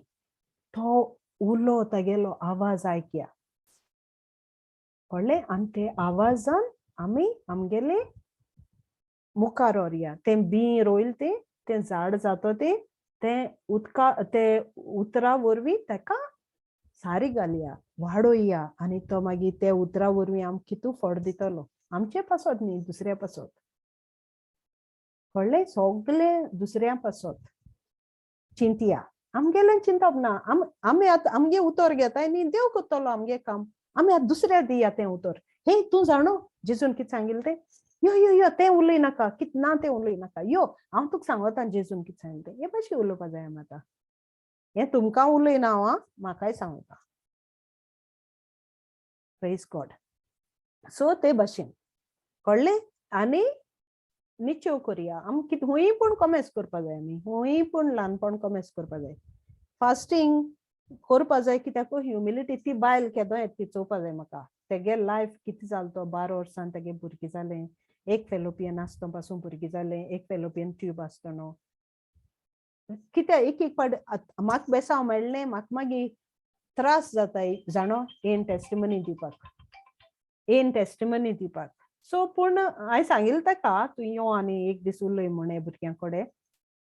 तो उलो, तागेलो आवाज आयकया, कळ्ळें? आनी ते आवाजान आमी आमगेले मुखार व्हरया. तें बीं रोयल तें, तें झाड जातो तें, तें उदका, ते उतरा वरवीं ताका सारी घालया, वाडोवया. आनी तो मागीर ते उतरा वरवीं आमकां कितू फळ दितलो, आमचे पासत न्ही, दुसऱ्या पासत, कळ्ळें? सगळें दुसऱ्या पासत चिंतया, आमगेलें चिंतप ना. आमी आतां आमगे उतर घेताय न्ही, देव करतलो आमगे काम. आमी आतां दुसऱ्या दिया तें उतर. हे तूं जाणो जेजून कितें सांगिल्लें तें? यो यो यो, तें उलय नाका, कितें ना तें उलय नाका, यो, हांव तुका सांगता जेजून कितें सांगलें तें. हे भाशेन उलोवपा जाय आमी आतां. हें तुमकां उलयना हांव, आं, म्हाकाय सांगता. Praise God. सो ते भाशेन, कळ्ळें? आनी निचेव करया आमी. कितें हुंय पूण कॉमेस करपा जाय आमी, हुंय पूण ल्हानपण कॉमेस करपा जाय, फास्टींग करपा जाय. कित्याक? ह्युमिलिटी. ती बायल केदो येता ती चोवपा जाय म्हाका. तेगे लायफ कितें जालें? तो 12 वर्सान तेगे भुरगीं जालें. एक फेलोपियन आसतो पासून भुरगीं जालें, एक फेलोपियन ट्यूब आसतना. कित्याक एक एक फावट म्हाका बेसांव मेळ्ळें, म्हाका मागीर त्रास जाता जाणो येन टेस्टिमनी दिवपाक, येन टेस्टिमनी दिवपाक. सो पूण हांवें सांगिल्लें ताका, तूं यो आनी एक दीस उलय म्हण हे भुरग्यां कडेन.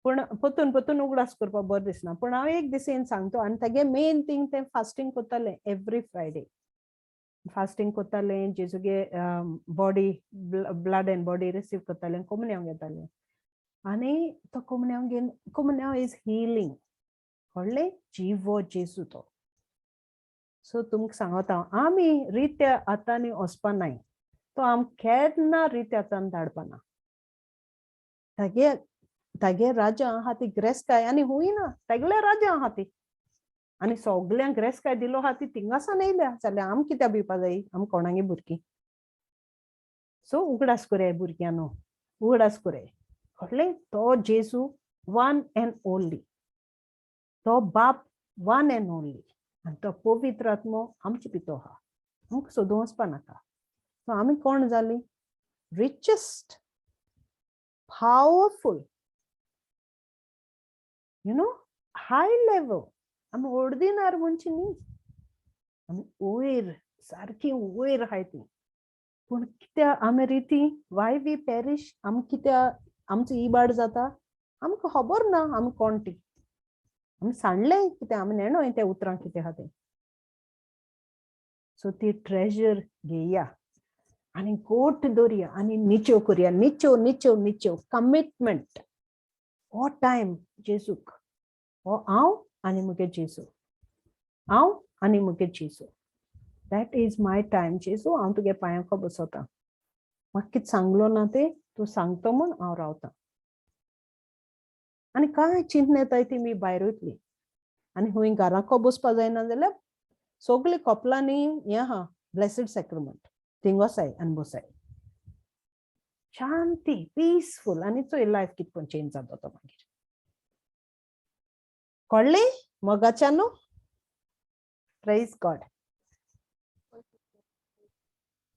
पूण परतून परतून उगडास करपाक बरें दिसना. पूण हांव एक दीस येवन सांगता. आनी तेगे मेन थींग, तें फास्टींग करतालें, एवरी फ्रायडे फास्टींग करतालें, जेजूगे body, blood and body receive करतालें, कोमन्यांव घेतालें. आनी तो कोमन्यांव घेवन, कोमन्यांव is healing, कळ्ळें? जिवो जेजू तो. सो तुमकां सांगता हांव, आमी रित्या हातांनी वचपा नाय. तो आमकां केन्ना रित्या हातान धाडपाना. तागे तागे राजा आहा ती ग्रेस्ताय आनी हुंय ना, तागेले राजा आहा ती आनी सगल्यांक ग्रेस्ताय दिलो आहा ती थिंगासान येयल्या जाल्यार आम कित्याक भिवपा जाय? आम कोणागे भुरगीं. सो उगडास करया भुरग्यांनो, उगडास करया, कळ्ळें? तो जेजू वन एंड ओनली, तो बाप वन एंड ओनली आनी तो पवित्र आत्मो आमचे भितर आहा. आमकां सोदूंक वचपा नाका. सो आमी कोण जालीं? Richest, powerful, high level. आमी ऑर्डिनर म्हणचे न्ही, आमी वयर, सारकी वयर आहाय ती. पूण कित्याक आमी रिती? Y we perish? आमी कित्याक आमचो इबाड जाता? आमकां खबर ना आमी कोण ती. आमी सांडलें कितें, आमी नेणोय त्या उतरां कितें आहा तें. सो ती ट्रेजर घेया आनी गोट दवरया आनी निचेव करया, निचेव, निचेव, निचेव, कमिटमेंट. हो टायम जेजूक, हो हांव आनी मुगे जेजू, हांव आनी मुगे जेजू. That is my time. जेजू, हांव तुगे पांयांको बसोता. म्हाका कितें सांगलो ना तें तूं सांगतो म्हूण हांव रावता. आनी कांय चिंतन येताय ती मी भायर वयतली. आनी हुंय घराको बसपा जायना जाल्यार सगळे कपलांनी हें आहा, ब्लेसीड सॅक्रमेंट. थिंग वसाय आनी बसाय, शांती, पिसफूल. आनी चोय लायफ कितकोन चेंज जाता तो मागीर. कळ्ळें मोगाच्यानो? Praise God.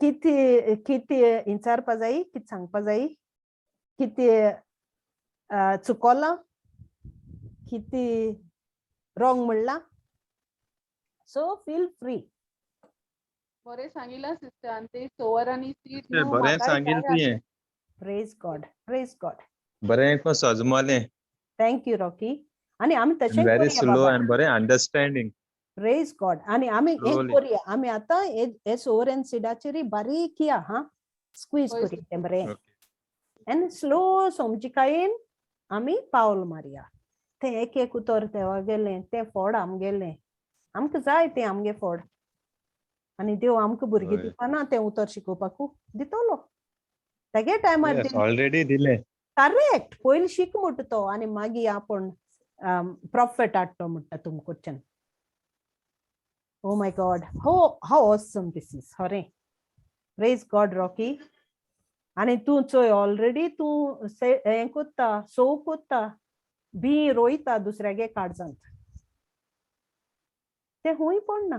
कितें कितें इंचारपा जाय, कितें सांगपा जाय, कितें चुकोलां, कितें रॉंग म्हणलां, सो फील फ्री. बरें सांगिलां सिस्टर, ते सोवर आनी सीड ते न्हू बरें म्हाकाय सांगील जाय. तुवें. Praise God, praise God. बरें को सजमलें. Thank you Rocky. आनी आमी तशें व्हेरी करुया स्लो बाबा. आनी बरें अंडरस्टँडींग. प्रेज गॉड. आनी आमी एक Slowly. करुया, आमी आतां हे सोवर एंड सिडाचेर बारीक या हा स्क्वीज हय, करुया तें बरें ओके. आनी स्लो समजिकायेन आमी पावल मारया. तें एक एक उतर देवा गेलें तें फोड आमगेलें, आमकां जाय तें आमगे फोड. आनी देव आमकां भुरगीं हय. दिवपाना तें उतर शिकोवपाकू दितलो तेगे टायमार. येस, ऑलरेडी दिलें. करेक्ट. पयलीं शीक म्हणटा तो आनी मागीर आपूण प्रॉफिट हाडटो म्हणटा तुमकडच्यान. Oh my God, how awesome this is. हरे, प्रेज गॉड रॉकी. आनी तूं चोय ऑलरेडी तूं हें कोत्ता, सोव कोत्ता, बी रोयता दुसऱ्यागे काळजांत, तें हुंय पडना.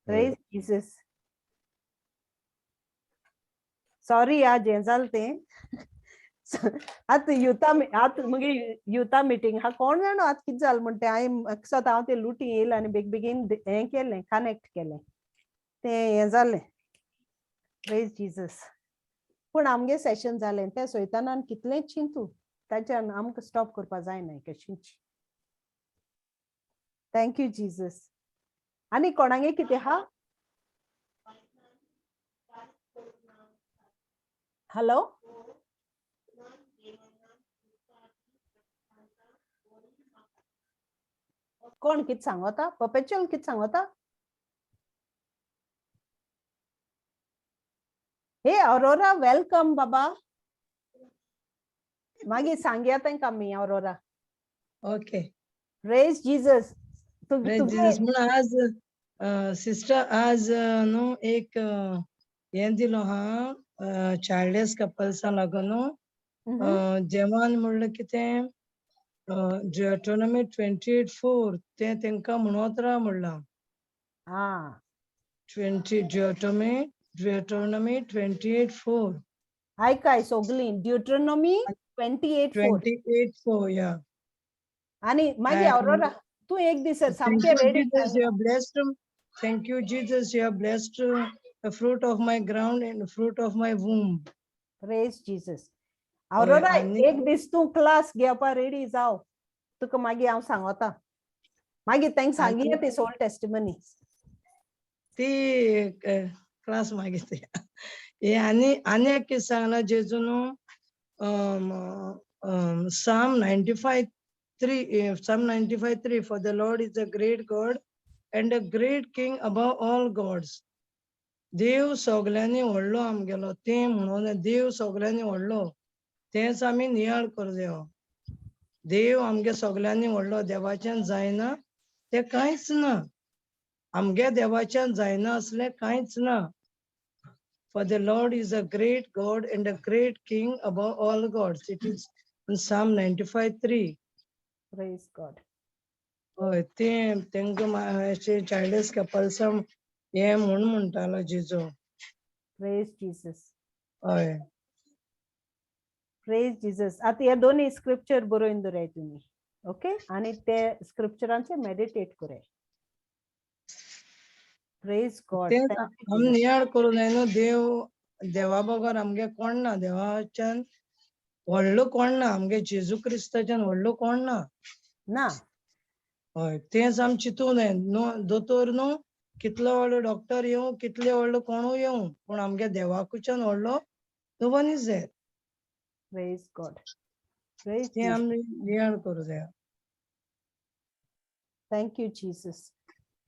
प्रेज जीसस. सॉरी आज हें जालें तें. आतां युथा, आतां मुगे युथा मिटींग हा, कोण जाणो आतां कितें जालें म्हणटा तें. हांवें म्हाका दिसता हांव तें लुटी येयलें आनी बेग बेगीन हें केलें, कनेक्ट केलें, तें हें जालें. प्रेज जीसस. पूण आमगे सेशन जालें तें सोयताना कितलें चिंतू ताच्यान आमकां स्टॉप करपा जायना कशींच. Thank you Jesus. आनी कोणागे कितें आहा? हॅलो, कोण कितें सांगता? पपेचल कितें सांगता? हे अरोरा, welcome बाबा. मागीर सांगया तांकां आमी Arora. Okay. Praise Jesus. Praise Jesus. म्हूण आज सिस्टर, आज न्हू एक हें दिलो हा चायल्डलेस कपल्सां लागून न्हू. जेवण म्हणलें कितें, ड्युटोनॉमी 28:4, तें तेंकां म्हणत राव म्हणलां. ट्वेंटी ड्युटोनॉमी 28:4. आयकाय सोगलीं, ड्युट्रोनॉमी 28:4. 28:4, या. आनी मागीर अरोरा तूं एक दीस Thank सामकें you, ready. Jesus, you have blessed. Thank you, Jesus, you have blessed the fruit of my ground and the fruit of my womb. Praise Jesus. Aurora, एक दीस तूं क्लास घेवपा रेडी जाव, तुका मागीर हांव सांगता, मागीर तांकां सांगिया ती सोल टेस्टिमनी. ती क्लास मागीर ती हे. आनी आनी एक कितें सांगलां जेजू न्हू, Psalm 95:3, Psalm 95:3, for the Lord is a great God and a great King above all gods. देव सगल्यांनी व्हडलो आमगेलो, तें म्हणून देव सगल्यांनी व्हडलो तेंच आमी नियाळ करूं. देव आमगे सगल्यांनी व्हडलो, देवाच्यान जायना तें कांयच ना, आमगे देवाच्यान जायना असलें कांयच ना. For the Lord is a great God and a great King above all gods. It is in Psalm 95:3. Praise God. हय, तें तेंकां अशें चायल्डलेस कपल्सां हें म्हूण म्हणटालो जेजू. Praise Jesus. हय. प्रेज जीसस. आतां हे दोनूय स्क्रिप्चर बरोवन दवराय तुमी, ओके? आनी ते स्क्रिप्चरांचे मेडिटेट कराय. Praise God. तेंच आमी नियाळ करूं जाय न्हू, देव, देवा बगर आमगे कोण ना, देवाच्यान व्हडलो कोण ना, आमगे जेजू क्रिस्ताच्यान व्हडलो कोण ना. ना. हय, तेंच आमी चिंतूं जाय न्हू. दोतोर न्हू कितलो व्हडलो डॉक्टर येवं, कितले व्हडलो कोणूय येवं, पूण आमगे देवाकुच्यान व्हडलो no one is there. Praise God, praise. तें आमी नियाळ करूं जाय. Thank you Jesus.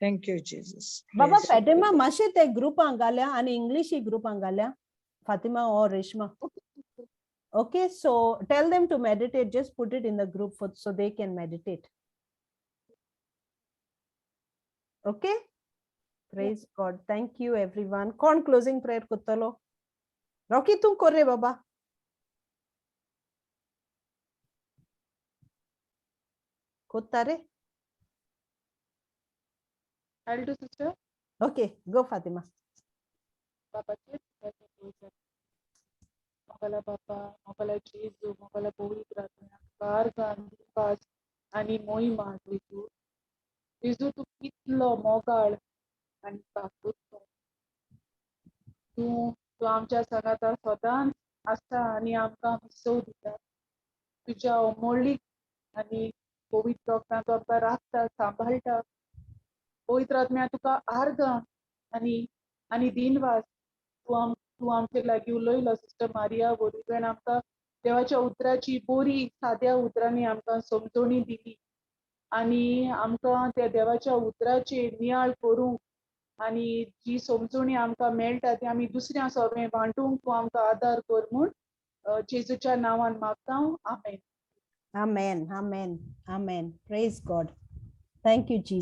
Thank you Jesus. Baba Fatima, मातशें ते ग्रुपांक घाल्या आनी इंग्लिशी ग्रुपांक घाल्या, Fatima or Reshma. Okay, so tell them to meditate. Just put it in the group for so they can meditate. Okay? Praise God. Thank you everyone. कोण closing prayer करतलो? Rocky, तूं कर रे बाबा. कोत्ता रे? I'll do, sister. Okay, go Fatima. बापाचे, पुताचे, पवित्र मोगला बापा, मोगला जेजू, मोगला पवित्र आत्म्या, आर्गां, दिनवास आनी मोहिमा जेजू. जेजू, तूं कितलो मोगाळ आनी काकुळटो. तूं तूं आमच्या सांगाता सदांच आसता आनी आमकां विसव दिता. तुज्या अमोळीक आनी पवित्र रगतान तूं आमकां राखता, सांबाळटा. पवित्र आत्म्या, तुका आर्गां आनी आनी दिनवास. तूं आमचे लागीं उलयलो सिस्टर मारिया वरवीं. तुवें आमकां देवाच्या उतराची बोरी साद्या उतरांनी आमकां समजोणी दिली आनी आमकां त्या देवाच्या उतराचेर नियाळ करूंक आनी जी समजोणी आमकां मेळटा ती आमी दुसऱ्या सोबें वांटूंक तूं आमकां आदार कर म्हूण जेजूच्या नांवान मागता. आमेन. Amen. Amen. Amen. Praise God. Thank you, Jesus.